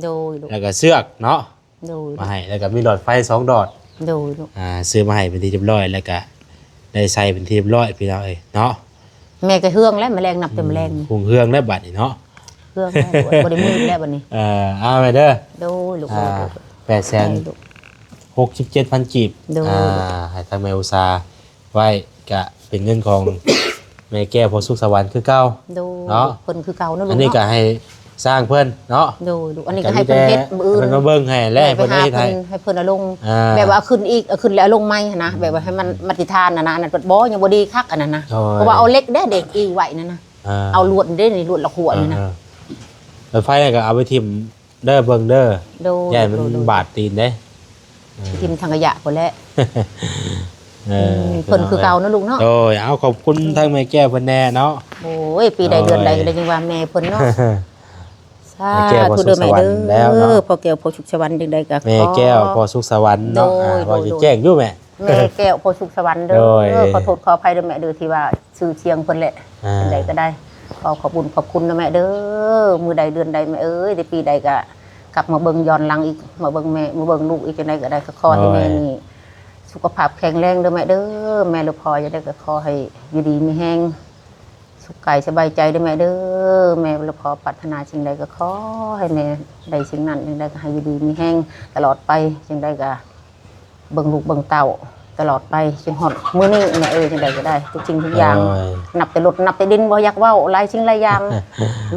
ໂດຍ ແລ້ວກໍເຊືອກເນາະ ໂດຍ ມາໃຫ້ ແລ້ວກໍມີຫຼອດໄຟສອງຫຼອດ ໂດຍ ອ່າ ຊື້ມາໃຫ້ເປັນທີ່ຮຽບຮ້ອຍ ແລ້ວກໍໄດ້ໃສ່ເປັນທີ່ຮຽບຮ້ອຍ ພີ່ນ້ອງເອີຍເນາະ ແມ່ກໍເຮືອງແລ້ວ ມະແລງ ນັບແຕ່ມະແລງ ອືມ ຮຸ່ງເຮືອງແລ້ວບັດນີ້ເນາະ ເຮືອງແລ້ວ ບໍ່ໄດ້ມືດແລ້ວບັດນີ້ ເອີ ເອົາແມ່ເດີ ໂດຍລູກ ອ່າ ໂດຍ ແປດແສນຫົກສິບເຈັດພັນກີບ ໂດຍ ອ່າ ໃຫ້ທາງແມ່ອຸດສາ ໄວ້ ກະເປັນເງິນຂອງແມ່ແກ້ວ ພໍ່ສຸກສະຫວັນ ຄືເກົ່າ ໂດຍ ເນາະ ເພິ່ນຄືເກົ່າເນາະ ອັນນີ້ກະໃຫ້ຊ່າງເພິ່ນເນາະ ໂດຍ ອັນນີ້ກະໃຫ້ເພິ່ນເຮັດ ມື້ອື່ນເພິ່ນມາເບິ່ງໃຫ້ແຫຼະ ໃຫ້ເພິ່ນເຮັດໃຫ້ ໃຫ້ເພິ່ນເອົາລົງ ອ່າ ແບບວ່າເອົາຂຶ້ນອີກ ເອົາຂຶ້ນແລ້ວເອົາລົງໃໝ່ຫັ້ນນະ ອືມ ແບບວ່າໃຫ້ມັນມາດຕະຖານຫັ້ນນະ ອັນນັ້ນບໍ່ ຍັງບໍ່ດີຄັກອັນນັ້ນນະ ໂດຍ ເພາະວ່າເອົາເຫຼັກເດ້ ເດັກອີໄວ້ນັ້ນນະ ອ່າ ເອົາລວດເດ້ນີ້ ລວດລະຂົວນີ້ນະ ເອີ ເອີ ໄຟກໍເອົາໄປຖິ້ມ ເດີ ເບິ່ງເດີ ໂດຍ ຢ້ານມັນ ໂດຍ ໂດຍ ບາດຕີນເດ້ ເອີ ຖິ້ມຖັງຂະຫຍະພຸ້ນແຫຼະ ເອີ ອືມ ເພິ່ນຄືເກົ່າເນາະລູກເນາະ ໂດຍ ເອົາ ຂອບຄຸນ ໂດຍ ທາງແມ່ແກ້ວເພິ່ນແດ່ເນາະ ໂອ້ຍ ປີໃດເດືອນໃດກໍໄດ້ ຍັງວ່າແມ່ເພິ່ນເນາະ ສາທຸເດີແມ່ເດີ ພໍ່ແກ້ວ ພໍ່ສຸກສະຫວັນ ຈັ່ງໃດກໍ ແມ່ແກ້ວ ພໍ່ສຸກສະຫວັນເນາະ ໂດຍ ອ່າ ເວົ້າແຈ້ງຢູ່ແມ່ ແມ່ແກ້ວ ພໍ່ສຸກສະຫວັນເດີ ໂດຍ ຂໍໂທດຂໍອະໄພເດີແມ່ເດີ ທີ່ວ່າຊື່ສຽງເພິ່ນແຫຼະ ອ່າ ຈັ່ງໃດກໍໄດ້ ຂໍຂອບບຸນຂອບຄຸນນະແມ່ເດີ ມື້ໃດເດືອນໃດແມ່ເອີຍ ໃນປີໃດກໍກັບມາເບິ່ງຍ້ອນຫຼັງອີກ ມາເບິ່ງແມ່ ມາເບິ່ງລູກອີກ ຈັ່ງໃດກໍໄດ້ ກໍຂໍໃຫ້ແມ່ນີ້ ໂດຍ ສຸຂະພາບແຂງແຮງເດີແມ່ເດີ ແມ່ຫຼືພໍ່ຈັ່ງໃດກໍຂໍໃຫ້ຢູ່ດີມີແຮງ ສຸກກາຍສະບາຍໃຈເດີແມ່ເດີ ແມ່ລະພໍປາດຖະໜາສິ່ງໃດກໍຂໍໃຫ້ແມ່ໄດ້ສິ່ງນັ້ນ ຈັ່ງໃດກໍໃຫ້ຢູ່ດີມີແຮງຕະຫຼອດໄປ ຈັ່ງໃດກໍເບິ່ງລູກເບິ່ງເຕົ້າຕະຫຼອດໄປ ຈົນຮອດມື້ນີ້ແມ່ເອີຍ ຈັ່ງໃດກໍໄດ້ ທຸກສິ່ງທຸກຢ່າງ ໂອ້ຍ ນັບແຕ່ລົດນັບແຕ່ດິນ ບໍ່ຢາກເວົ້າຫຼາຍສິ່ງຫຼາຍຢ່າງ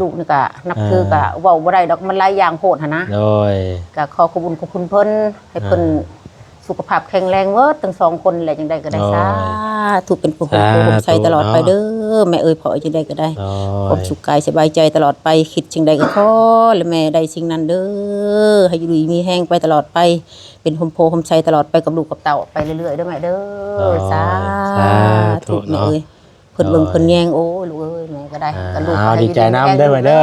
ລູກນີ້ກໍນັບຖື ອ່າ ກໍເວົ້າບໍ່ໄດ້ດອກ ມັນຫຼາຍຢ່າງໂພດຫັ້ນນະ ໂດຍ ກໍຂໍຂອບຄຸນຂອບຄຸນເພິ່ນ ໃຫ້ເພິ່ນ ອ່າ ສຸຂະພາບແຂງແຮງເບີດທັງສອງຄົນແຫຼະ ຈັ່ງໃດກໍໄດ້ ໂອ້ຍ ສາທຸ ເປັນຜູ້ຮົ່ມໂພຮົ່ມໄຊຕະຫຼອດໄປເດີ ສາທຸເນາະ ແມ່ເອີຍ ພໍ່ເອີຍ ຈັ່ງໃດກໍໄດ້ ໂອ້ຍ ຄວາມສຸກກາຍສະບາຍໃຈຕະຫຼອດໄປ ຄິດສິ່ງໃດກໍຂໍ ແລະ ແມ່ໄດ້ສິ່ງນັ້ນເດີ ໃຫ້ຢູ່ດີມີແຮງໄປຕະຫຼອດໄປ ເປັນຮົ່ມໂພຮົ່ມໄຊຕະຫຼອດໄປກັບລູກກັບເຕົ້າໄປເລື້ອຍໆເດີແມ່ເດີ ໂອ້ຍ ສາທຸ ສາທຸ ແມ່ເອີຍ ເນາະ ເພິ່ນເບິ່ງ ໂອ້ຍ ເພິ່ນແຍງ ໂອ້ຍ ລູກເອີຍ ແມ່ກໍໄດ້ ອ່າ ກໍລູກ ເອົາ ໃຫ້ ດີໃຈນຳເດີແມ່ເດີ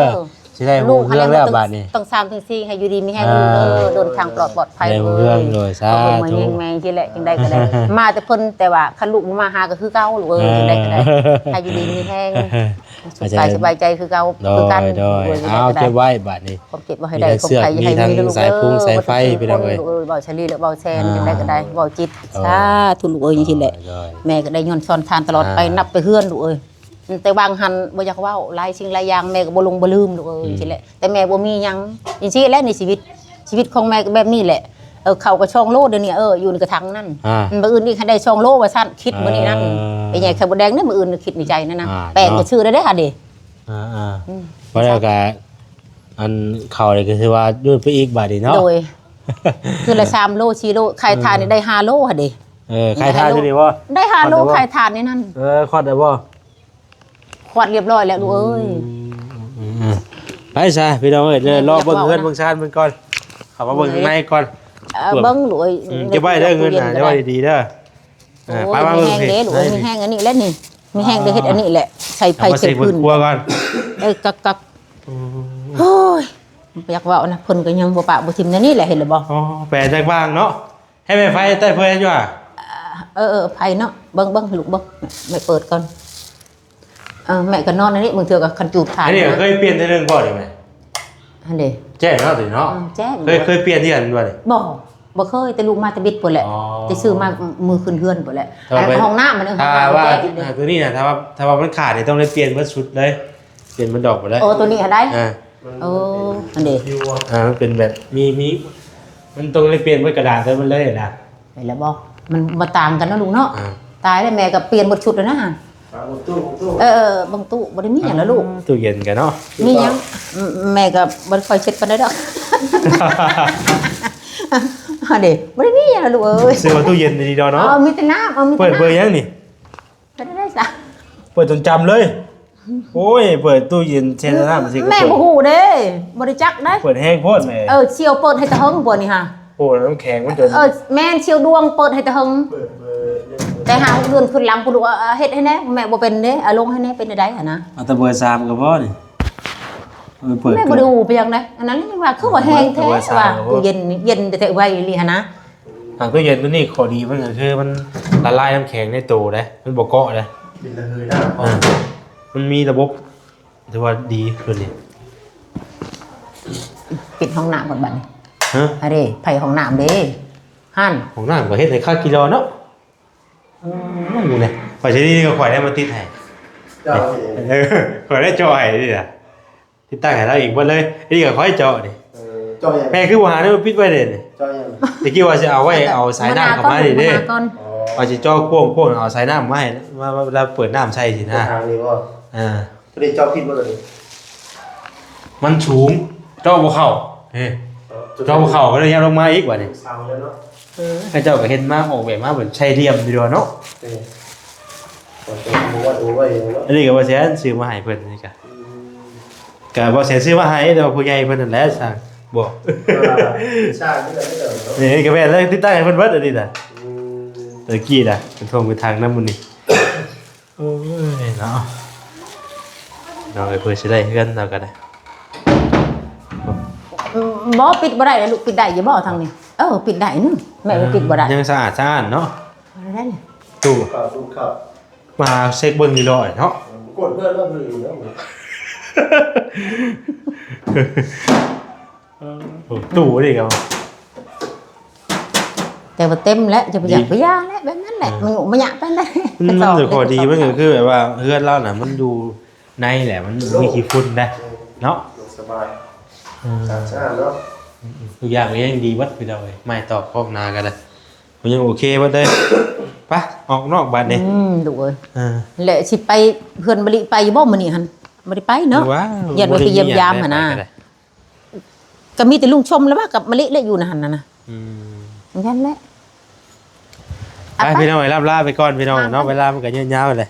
ຊິໄດ້ຮູ້ເລື່ອງແລ້ວບາດນີ້ ຕັ້ງສາມຕັ້ງສີ່ ໃຫ້ຢູ່ດີມີແຮງ ອ່າ ລູກເດີ ເດີນທາງປອດ ປອດໄພ ໄດ້ຮູ້ເລື່ອງ ເອີຍ ໂດຍ ສາທຸ ເພິ່ນມາແຍງແມ່ຊິແຫຼະ ຈັ່ງໃດກໍໄດ້ ມາແຕ່ເພິ່ນ ແຕ່ວ່າຄັນລູກບໍ່ມາຫາກໍຄືເກົ່າ ລູກເອີຍ ຈັ່ງໃດກໍໄດ້ ໃຫ້ຢູ່ດີມີແຮງ ສຸກກາຍສະບາຍໃຈຄືເກົ່າ ໂດຍ ຄືກັນ ໂດຍ ໂດຍ ເອົາ ເກັບໄວ້ບາດນີ້ ຄວາມເຈັບບໍ່ໃຫ້ໄດ້ ຄວາມໄຂ້ຢ່າໃຫ້ມີ ມີທັງສາຍຟຸງສາຍໄຟ ພີ່ນ້ອງເອີຍ ເອີຍ ເວົ້າສາລີ ແລະ ເວົ້າແຊນ ຈັ່ງໃດກໍໄດ້ ເວົ້າຈິດ ໂດຍ ສາທຸ ລູກເອີຍ ຈັ່ງຊີ້ແຫຼະ ໂດຍ ແມ່ກໍໄດ້ຍ້ອນສອນທ່ານຕະຫຼອດໄປ ອ່າ ນັບແຕ່ເຮືອນ ລູກເອີຍ ແຕ່ຫວ່າງຫັ້ນບໍ່ຢາກເວົ້າ ຫຼາຍສິ່ງຫຼາຍຢ່າງ ແມ່ກໍບໍ່ຫຼົງບໍ່ລືມ ລູກເອີຍ ຈັ່ງຊີ້ແຫຼະ ແຕ່ແມ່ບໍ່ມີຫຍັງ ຈັ່ງຊີ້ແຫຼະ ໃນຊີວິດ ຊີວິດຂອງແມ່ກໍແບບນີ້ແຫຼະ ເອີ ເຂົ້າກໍສອງໂລ ດຽວນີ້ ເອີ ຢູ່ໃນກະຖັງນັ້ນ ອ່າ ມື້ອື່ນອີກໃຫ້ໄດ້ສອງໂລວ່າຊັ້ນ ຄິດມື້ນີ້ນັ້ນ ໄປແຍ່ໄຂ່ມົດແດງເດ້ ມື້ອື່ນ ຄິດໃນໃຈນັ້ນນະ ອ່າ ແປງກໍຊື້ໄດ້ເດ້ຫາເດ້ ອ່າໆ ອືມ ວ່າແລ້ວກໍ ອັນເຂົ້ານີ້ກໍຖືວ່າຍືດໄປອີກບາດນີ້ເນາະ ໂດຍ ຄືລະສາມໂລ ສີ່ໂລ ຂາຍຖ່ານນີ້ໄດ້ຫ້າໂລຫັ້ນເດ້ ເອີ ຂາຍຖ່ານຢູ່ນີ້ບໍ່ ໄດ້ຫ້າໂລ ຂາຍຖ່ານນີ້ນັ້ນ ເອີ ຄອດໄດ້ບໍ່ ຄອດຮຽບຮ້ອຍແລ້ວລູກເອີຍ ອືມ ໄປຊະພີ່ນ້ອງເອີຍ ເດີ ລໍເບິ່ງເຮືອນເບິ່ງຊານເພິ່ນກ່ອນ ເຂົ້າມາເບິ່ງຂ້າງໃນກ່ອນ ເອີ ເບິ່ງລູກເອີຍ ເກັບໄວ້ເດີເງິນນະ ເກັບໄວ້ດີໆເດີ ໂອ້ຍ ໄປມາເບິ່ງ ມີແຮງເດ້ລູກເອີຍ ມີແຮງ ອັນນີ້ແຫຼະນີ້ ມີແຮງໄດ້ເຮັດອັນນີ້ແຫຼະ ໃສ່ໄຟໃສ່ຟືນ ເອົາມາເຊັກເບິ່ງຄົວກ່ອນ ເອີ ກັກໆ ອືມ ໂອ້ຍ ບໍ່ຢາກເວົ້ານະ ເພິ່ນກໍຍັງບໍ່ປະບໍ່ຖິ້ມແນວນີ້ແຫຼະ ເຫັນແລ້ວບໍ່ ອໍ ແປຈັກວ່າງເນາະ ໃຫ້ແມ່ໄຟໃຕ້ເຟືອຢູ່ຫະ ເອີໆ ໄຟເນາະ ເບິ່ງໆ ລູກເບິ່ງ ແມ່ເປີດກ່ອນ ເ ເອີ ແມ່ກໍນອນອັນນີ້ ບາງເທື່ອກໍຄັນຈູດຂາ ອັນນີ້ກໍເຄີຍປ່ຽນເທື່ອໜຶ່ງບໍ່ນີ້ແມ່? ຫັ້ນເດ້ ແຈ້ງເນາະ ຕົວນີ້ເນາະ ເອີ ແຈ້ງ ເຄີຍ ເຄີຍປ່ຽນເທື່ອໜຶ່ງບໍ່ນີ້? ບໍ່ ບໍ່ເຄີຍ ແຕ່ລູກມາແຕ່ບິດພຸ້ນແຫຼະ ອໍ ແຕ່ຊື້ມາມື້ຂຶ້ນເຮືອນພຸ້ນແຫຼະ ແຕ່ວ່າ ອັນຫ້ອງນ້ຳມັນ ເອີ ຫ້ອງນ້ຳມັນແຈ້ງ ອ່າ ຕົວນີ້ນະ ຖ້າວ່າ ຖ້າວ່າມັນຂາດນີ້ຕ້ອງໄດ້ປ່ຽນເບິດຊຸດເລີຍ ປ່ຽນເບິດດອກພຸ້ນເລີຍ ໂອ້ ຕົວນີ້ຫັ້ນໄດ໋ ອ່າ ມັນ ໂອ້ ມັນເປັນ ອັນເດ້ ອ່າ ມັນເປັນແບບ ມີ ມີ ມັນຕ້ອງໄດ້ປ່ຽນເບິດກະດານໃສ່ມັນເລີຍນະ ເຫັນແລ້ວບໍ່? ມັນບໍ່ຕ່າງກັນເນາະລູກເນາະ ອ່າ ຕາຍແລ້ວ ແມ່ກໍປ່ຽນເບິດຊຸດແລ້ວນະ ອ່າ ເບິ່ງຕູ້ ເບິ່ງຕູ້ ເອີ ເບິ່ງຕູ້ ບໍ່ໄດ້ມີຫຍັງລະລູກ ອ່າ ຕູ້ເຢັນກັນເນາະ ມີຫຍັງ ແມ່ກໍບໍ່ຄ່ອຍເຊັດປານໃດດອກ ເດ້ ບໍ່ໄດ້ມີຫຍັງລະລູກເອີຍ ຊື້ຕູ້ເຢັນດີໆເນາະ ເອີ ມີແຕ່ນ້ຳ ເອີ ມີແຕ່ ເປີດ ນ້ຳ ເບີຫຍັງນີ້? ເປີດໄດ້ຊະ ເປີດຈົນຈຳເລີຍ ໂອ້ຍ ເປີດຕູ້ເຢັນແຊ່ນ້ຳ ແມ່ບໍ່ຮູ້ເດ້ ບໍ່ໄດ້ຈັກເດ້ ເປີດແຮງໂພດແມ່ ເອີ ສ່ຽວເປີດໃຫ້ແຕ່ເທິງພວກນີ້ຫາ ໂອ້ ນ້ຳແຂງມັນຈົນ ເອີ ແມ່ນ ສ່ຽວດວງເປີດໃຫ້ແຕ່ເທິງ ເປີດ ເປີດ ແຕ່ຫາຫົກເດືອນຂຶ້ນຫຼັງພຸ້ນລູກ ເຮັດໃຫ້ແດ່ ແມ່ບໍ່ເປັນເດ້ ອາລົງໃຫ້ແດ່ ເປັນແນວໃດຫັ້ນນະ ເອົາແຕ່ເບີສາມກໍພໍນີ້ ເປີດ ແມ່ບໍ່ໄດ້ຮູ້ໄປຫຍັງເດ້ ອັນນັ້ນຍັງວ່າຄືວ່າແຮງແທ້ ເບີສາມ ວ່າ ຕູ້ເຢັນເຢັນແທ້ໆ ໄວອີ່ຫຼີຫັ້ນນະ ອ່າ ຕູ້ເຢັນຕົວນີ້ຂໍ້ດີມັນກໍຄືມັນລະລາຍນ້ຳແຂງໃນໂຕເດ້ ມັນບໍ່ເກາະເດ້ ເປັນລະເຫີຍນ້ຳ ອ່າ ມັນມີລະບົບ ຖືວ່າດີຕົວນີ້ ປິດຫ້ອງນ້ຳກ່ອນບັດນີ້ ຮະ ອາເດ ໄຜຫ້ອງນ້ຳເດ້ ຫັ້ນ ຫ້ອງນ້ຳກໍເຮັດໃຫ້ຄັກກິໂລເນາະ ອືມ ນີ້ແຫຼະ ໄປຊິນີ້ກໍຂ້ອຍໄດ້ມາຕິດໃຫ້ ເຈົ້າ ເອີ ຂ້ອຍໄດ້ເຈາະໃຫ້ນີ້ນະ ຕິດຕັ້ງໃຫ້ລາວເອງເບິດເລີຍ ນີ້ກໍຂ້ອຍເຈາະນີ້ ເອີ ເຈາະຫຍັງ? ແມ່ຄືບໍ່ຫາແນວປິດໄວ້ເດ້ນີ້ ເຈາະຫຍັງ? ແຕ່ກີ້ວ່າຊິເອົາໄວ້ ເອົາສາຍນ້ຳເຂົ້າມານີ້ເດ້ ມາກ່ອນ ອໍ ວ່າຊິເຈາະກວ້າງໆ ເອົາສາຍນ້ຳມາໃຫ້ ມາ ມາເວລາເປີດນ້ຳໃສ່ຊີ້ນະ ທາງນີ້ບໍ່? ອ່າ ຕົວນີ້ເຈາະຜິດບໍ່ຕົວນີ້? ມັນສູງ ເຈາະບໍ່ເຂົ້າ ເອີ ເຈາະບໍ່ເຂົ້າ ກໍເລີຍຍາມລົງມາອີກບັດນີ້ ເສົາແລ້ວເນາະ ເອີ ເຂົາເຈົ້າກໍເຮັດມາ ອອກແບບມາເປັນສີ່ຫຼ່ຽມຢູ່ດອກເນາະ ເອີ ເຂົາເຈົ້າບໍ່ໄດ້ໂອໄວ້ເນາະ ອັນນີ້ກໍບໍ່ແຊນຊື້ມາໃຫ້ເພິ່ນນີ້ກະ ອືມ ກະບໍ່ແຊນຊື້ມາໃຫ້ ແຕ່ວ່າຜູ້ໃຫຍ່ເພິ່ນນັ້ນແຫຼະສ້າງ ບໍ່ ອ່າ ສ້າງນີ້ແຫຼະເນາະ ນີ້ກໍແມ່ນແລ້ວ ຕິດຕັ້ງໃຫ້ເພິ່ນເບິດອັນນີ້ນະ ອືມ ແຕ່ກີ້ນະ ເປັນທົ່ງເປັນຖັງນຳມື້ນີ້ ໂອ້ຍເນາະ ເນາະ ເອີ ເພິ່ນຊິໄດ້ເຮືອນເຮົາກໍໄດ້ ບໍ່ ປິດບໍ່ໄດ້ເດ້ລູກ ປິດໄດ້ຢູ່ບໍ່ທາງນີ້? ເອີ ປິດໄດ້ນີ້ ແມ່ວ່າປິດບໍ່ໄດ້ ຍັງສະອາດສະອ້ານເນາະ ບໍ່ໄດ້ນີ້ ຕູ້ ເຂົ້າຕູ້ເຂົ້າ ມາເຊັກເບິ່ງຢູ່ດອກເນາະ ກວດເຮືອນລະເພິ່ນເນາະ ຕູ້ນີ້ກໍ ແຕ່ວ່າເຕັມແລ້ວ ຈະໄປຢາກ ໄປຢາກແຫຼະ ແບບນັ້ນແຫຼະ ເອີ ມັນຫຍຸ້ງມັນຍາກປານໃດ ມັນ ມັນຂໍ້ດີມັນກໍຄືແບບວ່າເຮືອນລາວນະ ມັນຢູ່ໃນແຫຼະ ມັນບໍ່ມີຂີ້ຝຸ່ນໄດ໋ເນາະ ສະບາຍ ເອີ ສະອາດສະອ້ານເນາະ ອືມໆ ທຸກຢ່າງກໍຍັງດີເບິດ ພີ່ນ້ອງເອີຍ ໄມ້ຕອກຄອກນາກໍໄດ້ ມັນຍັງໂອເຄເບິດເລີຍ ໄປ ອອກນອກບາດນີ້ ອືມ ລູກເອີຍ ເອີ ແລະຊິໄປເຮືອນມະລິໄປຢູ່ບໍ່ມື້ນີ້ຫັ້ນ? ບໍ່ໄດ້ໄປເນາະ ຢ້ານວ່າໄປຢ້ຽມຢາມຫັ້ນນະ ກໍມີແຕ່ລຸງຊົມແລ້ວວ່າກັບມະລິແຫຼະຢູ່ນະຫັ້ນນະ ອືມ ນັ້ນແຫຼະ ໄປ ໄປ ພີ່ນ້ອງເອີຍ ລ່ຳລາໄປກ່ອນພີ່ນ້ອງເນາະ ໄປ ເວລາມັນກໍຍືດຍາວແຫຼະ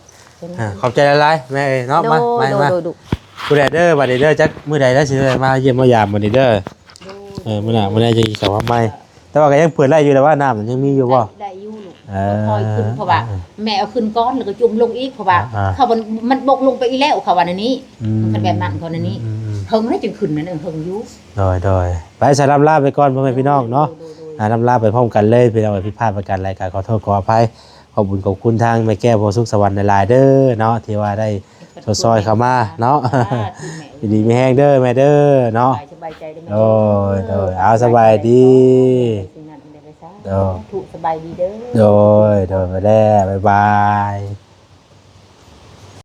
ອ່າ ຂອບໃຈຫຼາຍໆ ແມ່ເອີຍເນາະ ມາ ມາ ມາ ຜູ້ໃດເດີ ບັດນີ້ເດີ ຈັກມື້ໃດແລ້ວຊິໄດ້ມາຢ້ຽມມາຢາມບັດນີ້ເດີ ເອີ ມື້ໜ້າ ມື້ໜ້າຈັ່ງຊິເຂົ້າມາໃໝ່ ແຕ່ວ່າກໍຍັງເປີດໄດ້ຢູ່ແຫຼະວ່າ ນ້ຳມັນຍັງມີຢູ່ບໍ່? ໄດ້ ໄດ້ຢູ່ລູກ ເອີ ຄ່ອຍຂຶ້ນ ເພາະວ່າ ອ່າ ແມ່ເອົາຂຶ້ນກ່ອນ ແລ້ວກໍຈຸ່ມລົງອີກ ເພາະວ່າ ອ່າໆ ຖ້າມັນ ມັນບົກລົງໄປອີກແລ້ວ ເຂົາວ່າແນວນີ້ ອືມ ຄັນແບບນັ້ນ ເຂົາແນວນີ້ ອືມໆໆ ເຫິງໄດ້ຈຶ່ງຂຶ້ນນັ້ນ ເອີ ເຫິງຢູ່ ໂດຍໆ ໄປສະ ລ່ຳລາໄປກ່ອນ ພໍ່ແມ່ພີ່ນ້ອງເນາະ ໂດຍໆໆ ອ່າ ລ່ຳລາໄປພ້ອມກັນເລີຍ ພີ່ນ້ອງເອີຍ ຜິດພາດປະການໃດກໍຂໍໂທດຂໍອະໄພ ຂອບບຸນຂອບຄຸນທາງແມ່ແກ້ວ ໂພສຸກສະຫວັນ ຫຼາຍໆເດີເນາະ ທີ່ວ່າໄດ້ຊົດຊ່ອຍເຂົ້າມາເນາະ ສາທຸແມ່ ຢູ່ດີມີແຮງເດີແມ່ເດີເນາະ ສະບາຍໃຈເດີແມ່ ໂດຍໆ ເອົາ ສະບາຍດີ ໂດຍ ສາທຸ ສະບາຍດີເດີ ໂດຍໆ ໄປແລ້ວ ບາຍບາຍ.